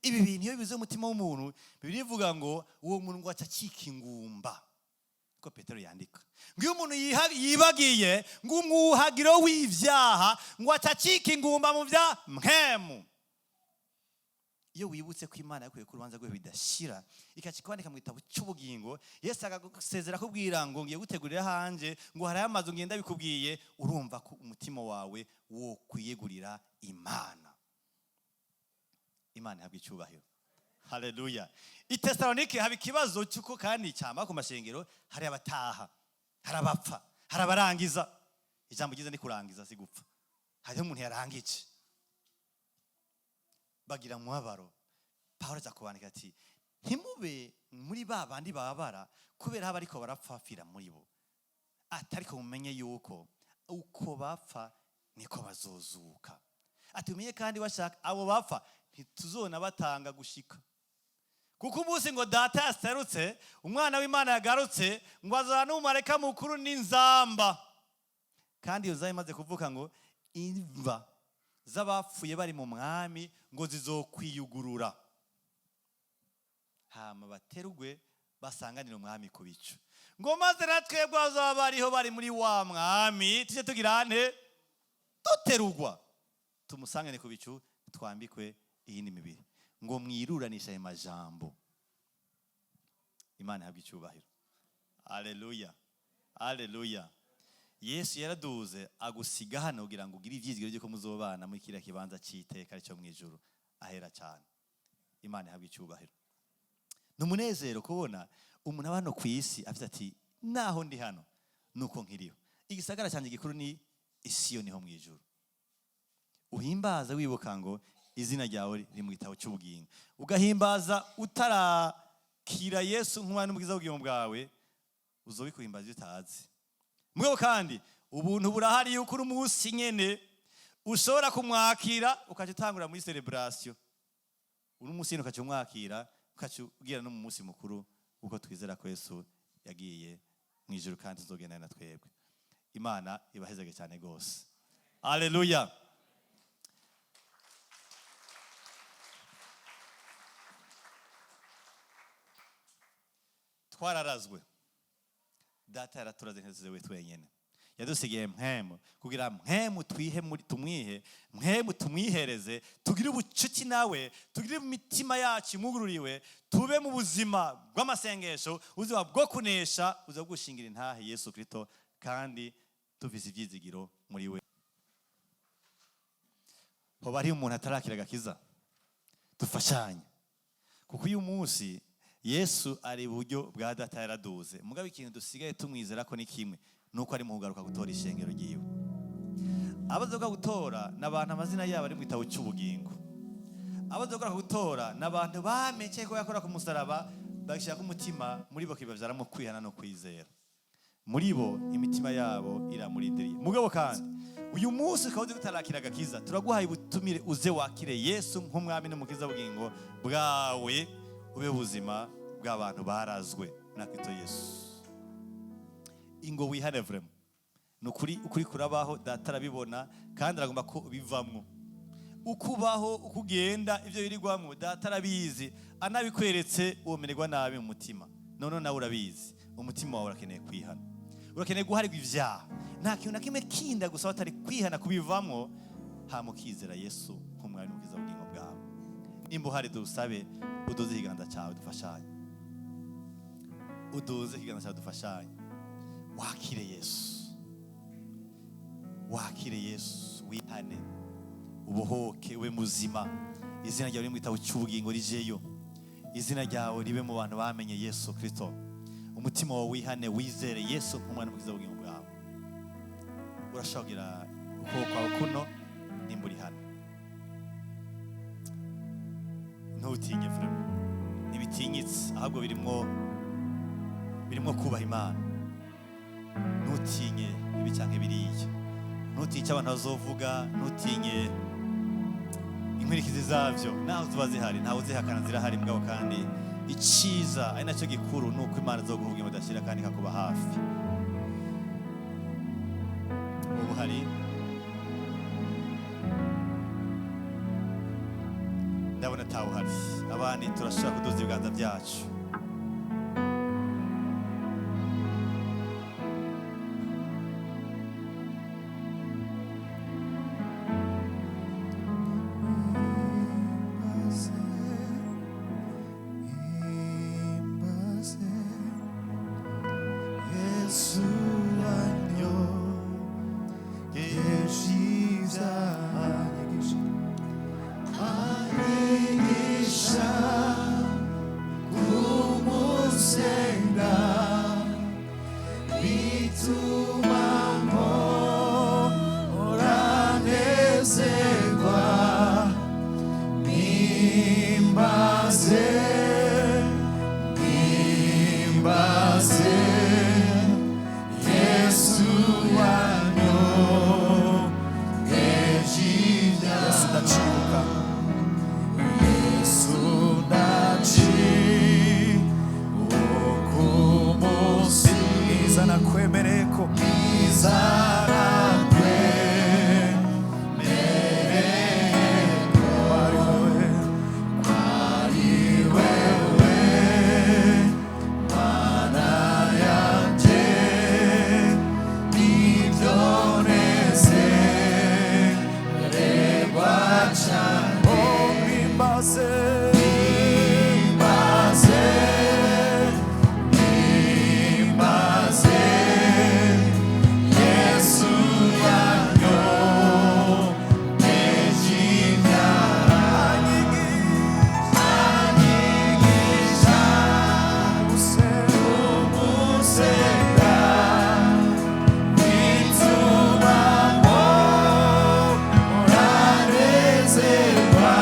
Ibi bintu iyo bibuze umutima w'umuntu, Bibiliya ivuga ngo uwo muntu ngo aca acika ingumba. Ko Petero yandika ngo iyo umuntu yibagiye ngo umwuhagiro w'ivyaha, ngo aca acika ingumba mu bya mpwemu. Iyo wibutse ko Imana yakuye ku rubanza rwe bidashira, ikaca ikwandika mu gitabo cy'ubugingo, Yesu akagusezera akubwira ngo ngiye gutegurira hanje, ngo hariho amazu ngenda bikubwiye, urumva ko umutima wawe wo kwiyegurira Imana. Imana ihabwa icyubahiro. Haleluya. I Tesalonike haba ikibazo cy'uko kandi cyamba ku mashengero hari abataha, hari abapfa, hari abarangiza. Ijambo ryiza ni kurangiza, si gupfa. Hariho umuntu yarangije, bagira umubabaro. Pawulo aza kubandika ati ntimube muri ba bandi bababara kubera haba ariko barapfapfira muri bo, atariko mumenye yuko uko bapfa niko bazozuka. Ati umenye kandi washaka abo bapfa ntituzona batanga gushika, kuko umunsi ngo data yaserutse, umwana w'Imana yagarutse, ngo azana n'umumarayika mukuru n'inzamba. Kandi iyo nzamba imaze kuvuka ngo imva z'abapfuye bari mu mwami ngo zizokwiyugurura, hama baterugwe basanganire umwami ku bicu, ngo maze natwebwe bazaba bariho bari muri wa mwami tujye tugira nte duterugwa tumusangane ku bicu, twambikwe iyindi mibiri. Ngo mwiruranishe ayo majambo. Imana ihabwe icyubahiro. Haleluya, haleluya. Yesu yaraduze agusiga hano kugira ngo ugire ibyizigiro by'uko muzobana muri kiriya kibanza cy'iteka aricyo mu ijuru ahera cyane. Imana ihabwe icyubahiro. Ni umunezero kubona umuntu aba hano ku isi afite ati naho ndi hano nuko nkiriho, igisagara cyanjye gikuru ni Isiyoni ho mu ijuru. Uhimbaza wibuka ngo izina ryawe riri mu gitabo cy'ubugingo, ugahimbaza utarakira Yesu nk'umwana n'umukiza w'ubugingo bwawe, uzobikuhimbaza ibyo utazi. Mugabo kandi ubuntu burahari yuko uri umunsi nyene ushobora kumwakira ukaca utangura muri celebration. Uri umunsi nyene ukaca umwakira, ukaca ugira no mu munsi mukuru uko twizera ko Yesu yagiye mu ijuru kandi tuzogendana na twebwe. Imana ibahezage cyane gose. Haleluya. Twararazwe, data yaraturaze ntituzewe twenyene, yadusigiye mpemu kugira mpemu twihe muri tumwihe, mpemu tumwihereze, tugire ubucuti nawe, tugire imitima yacu imugururiwe, tube mu buzima bw'amasengesho, ubuzima bwo kunesha, ubuzima bwo gushingira intahe Yesu Kristo, kandi tufise ibyizigiro muri we. Hoba hariho umuntu atarakira agakiza, dufashanye, kuko uyu munsi Yesu ari iburyo bwa data yaraduze. Mugabo ikintu dusigaye tumwizera ko ni kimwe, nuko ari mu kugaruka gutora ishengero ryiwe. Abazoga gutora n'abantu amazina yabo ari mu gitabo cy'ubugingo. Abazoga gutora n'abantu bamenye ko yakora ku musaraba, bagashyira ku mutima muri bo kibavyaramo kwihana no kwizera. Muri bo imitima yabo iramurindiriye. Mugabo kandi uyu munsi ukaba uzi gutarakira agakiza, turaguhaye ubutumire uze wakire Yesu nk'umwami n'umukiza w'ubugingo bwawe, ube buzima bw'abantu barazwe na Kristo Yesu. Ingo wihane vraiment. Nukuri ukuri kurabaho, data arabibona kandi aragomba ko bivamwo. Ukubaho ukugenda ivyo birigwamwo data arabizi, anabikweretse womererwa nabi mu mutima. None nawe urabizi, umutima wawe urakeneye kwihana, urakeneye guharirwa ivyaha. Nta kintu na kimwe kinda gusa batari kwihana kubivamwo, hama ukizera Yesu nk'umwami n'umukiza w'ubugingo bwawe. Nimba uhari dusabe uduze ikiganza cyawe dufashanye, uduze ikiganza cyawe dufashanye, wakire Yesu, wakire Yesu, wihane, ubohoke, ube muzima. Izina ryawe riri mu gitabo cy'ubugingo rijeyo, izina ryawe ribe mu bantu bamenye Yesu Kristo. Umutima wawe wihane, wizere Yesu nk'umwana w'umukiza w'ubugingo bwawe. Urashobora kugira ukuboko kwawe kuno nimba uri hano. Ntutinye vraiment, ntibitinyitse, ahubwo birimwo kubaha Imana. Ntutinye ibi canke biriya, ntutinye icyo abantu bazovuga, ntutinye inkurikizi zavyo, naho ziba zihari, ntawe uzihakana, zirahari. Mugabo kandi iciza ari nacyo gikuru ni uko Imana izoguha ubugingo budashira kandi ikakuba hafi. Ubu hari ndabona atawuhari, abandi turashobora kuduza ibiganza byacu. Ituma mporanezerwa, nimbaze, nimbaze Yesu wanyogeje ibyaha. Yesu ndacibuka. Yesu ndacibuka umunsi Mwiza nakwemereko. mwiza nakwemereko. Ari wewe. Ari wewe Mana yanje, nibyo nezererwa cane. Oh, mimbaze. Nimbaze, nimbaze Yesu yanyogeje ibyaha. Anyigisha umusenga, bituma mporanezerwa.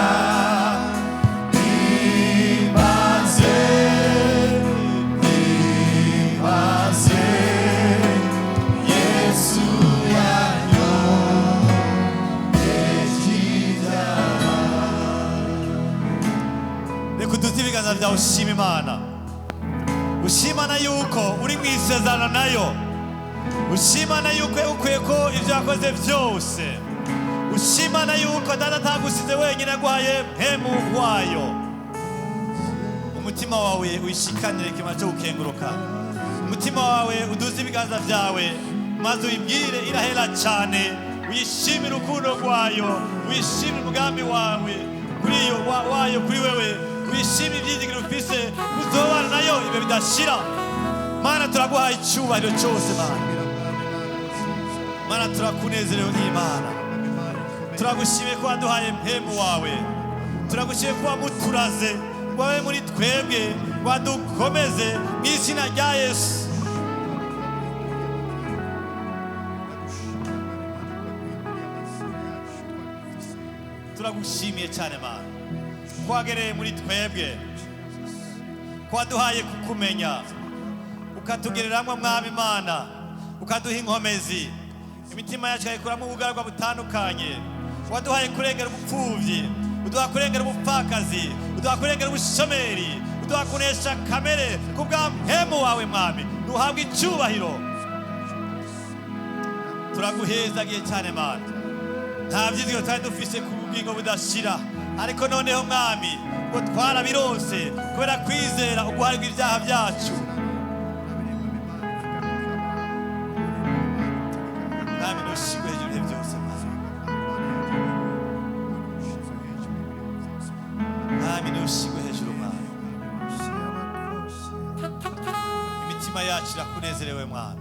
Nimbaze, nimbaze Yesu yanyogeje ibyaha. Reka uduze ibiganza byawe ushima Imana, ushimana yuko uri mu isezerano nayo, ushimana yuko yagukuye ko ibyo yakoze byose, ushimana yuko Data atagusize wenyine, aguhaye mpemu wayo. Umutima wawe wishikanire ikimara cyo gukenguruka. Umutima wawe uduze ibiganza byawe maze uyibwire irahera cyane, wishimire urukundo rwayo, wishimire umugambi wawe kuri iyo wayo kuri wewe, wishimire ibyizigiro ufise uzobana nayo ibihe bidashira. Mana, turaguhaye icyubahiro cyose. Mana, Mana, turakunezerewe n'Imana. Turagushimiye ko waduhaye mpemu wawe, turagushimiye ko wamuturaze wabe muri twebwe, wadukomeze mu izina rya Yesu. Turagushimiye cyane Mana ko wagereye muri twebwe, ko waduhaye kukumenya, ukatugereramwo Mwami Imana, ukaduha inkomezi, imitima yacu ikayikuramo ubugaragwa butandukanye. Waduhaye kurengera ubupfubyi, uduha kurengera ubupfakazi, uduha kurengera ubushomeri, uduha kunesha kamere ku bwa mpemu wawe. Mwami, duhabwe icyubahiro. Turaguhezagiye cyane Mana. Nta byizigiro twari dufise ku bugingo budashira, ariko noneho Mwami ngo twarabironse kubera kwizera uguharirwa ibyaha byacu. Mwami, ntushigwe hejuru ibihe byose. Mwami, Mwami, ntushigwe hejuru. Mwami, imitima yacu irakunezerewe. Mwami,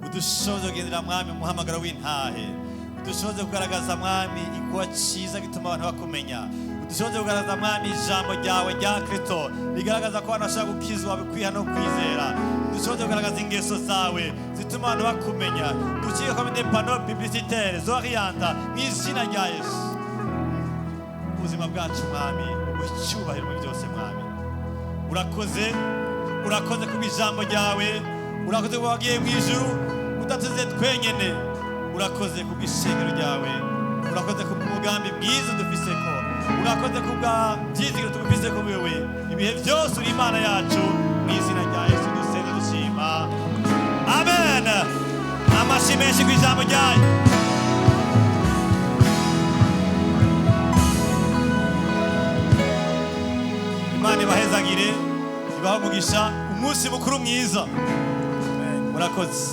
udushoboze kugendera, Mwami, mu muhamagaro w'intahe. Udushoboze kugaragaza, Mwami, ikuba cyiza gituma abantu bakumenya. Udushoboze kugaragaza, Mwami, ijambo ryawe rya Kristo rigaragaza ko abantu bashobora gukizwa kwiha no kwizera. Udushoboze kugaragaza ingeso zawe zituma abantu bakumenya. Ducike comme des panneaux publicitaires zorienta mu izina rya Yesu. Ubuzima bwacu, Mwami, ubuhe icyubahiro muri byose. Mwami, urakoze, urakoze kubw'ijambo ryawe, urakoze kuba wagiye mu ijuru udatuze twenyene, urakoze kubw'ishengero ryawe, urakoze kubw'umugambi mwiza dufise ko, urakoze kubwa byizigiro tugufise ko wewe ibihe byose uri Imana yacu. Mu izina rya Yesu dusenga dushima, amen. Amashyi menshi ku ijambo ryayo. Imana ibahezagire, ibahe umugisha, umunsi mukuru mwiza. Murakoze.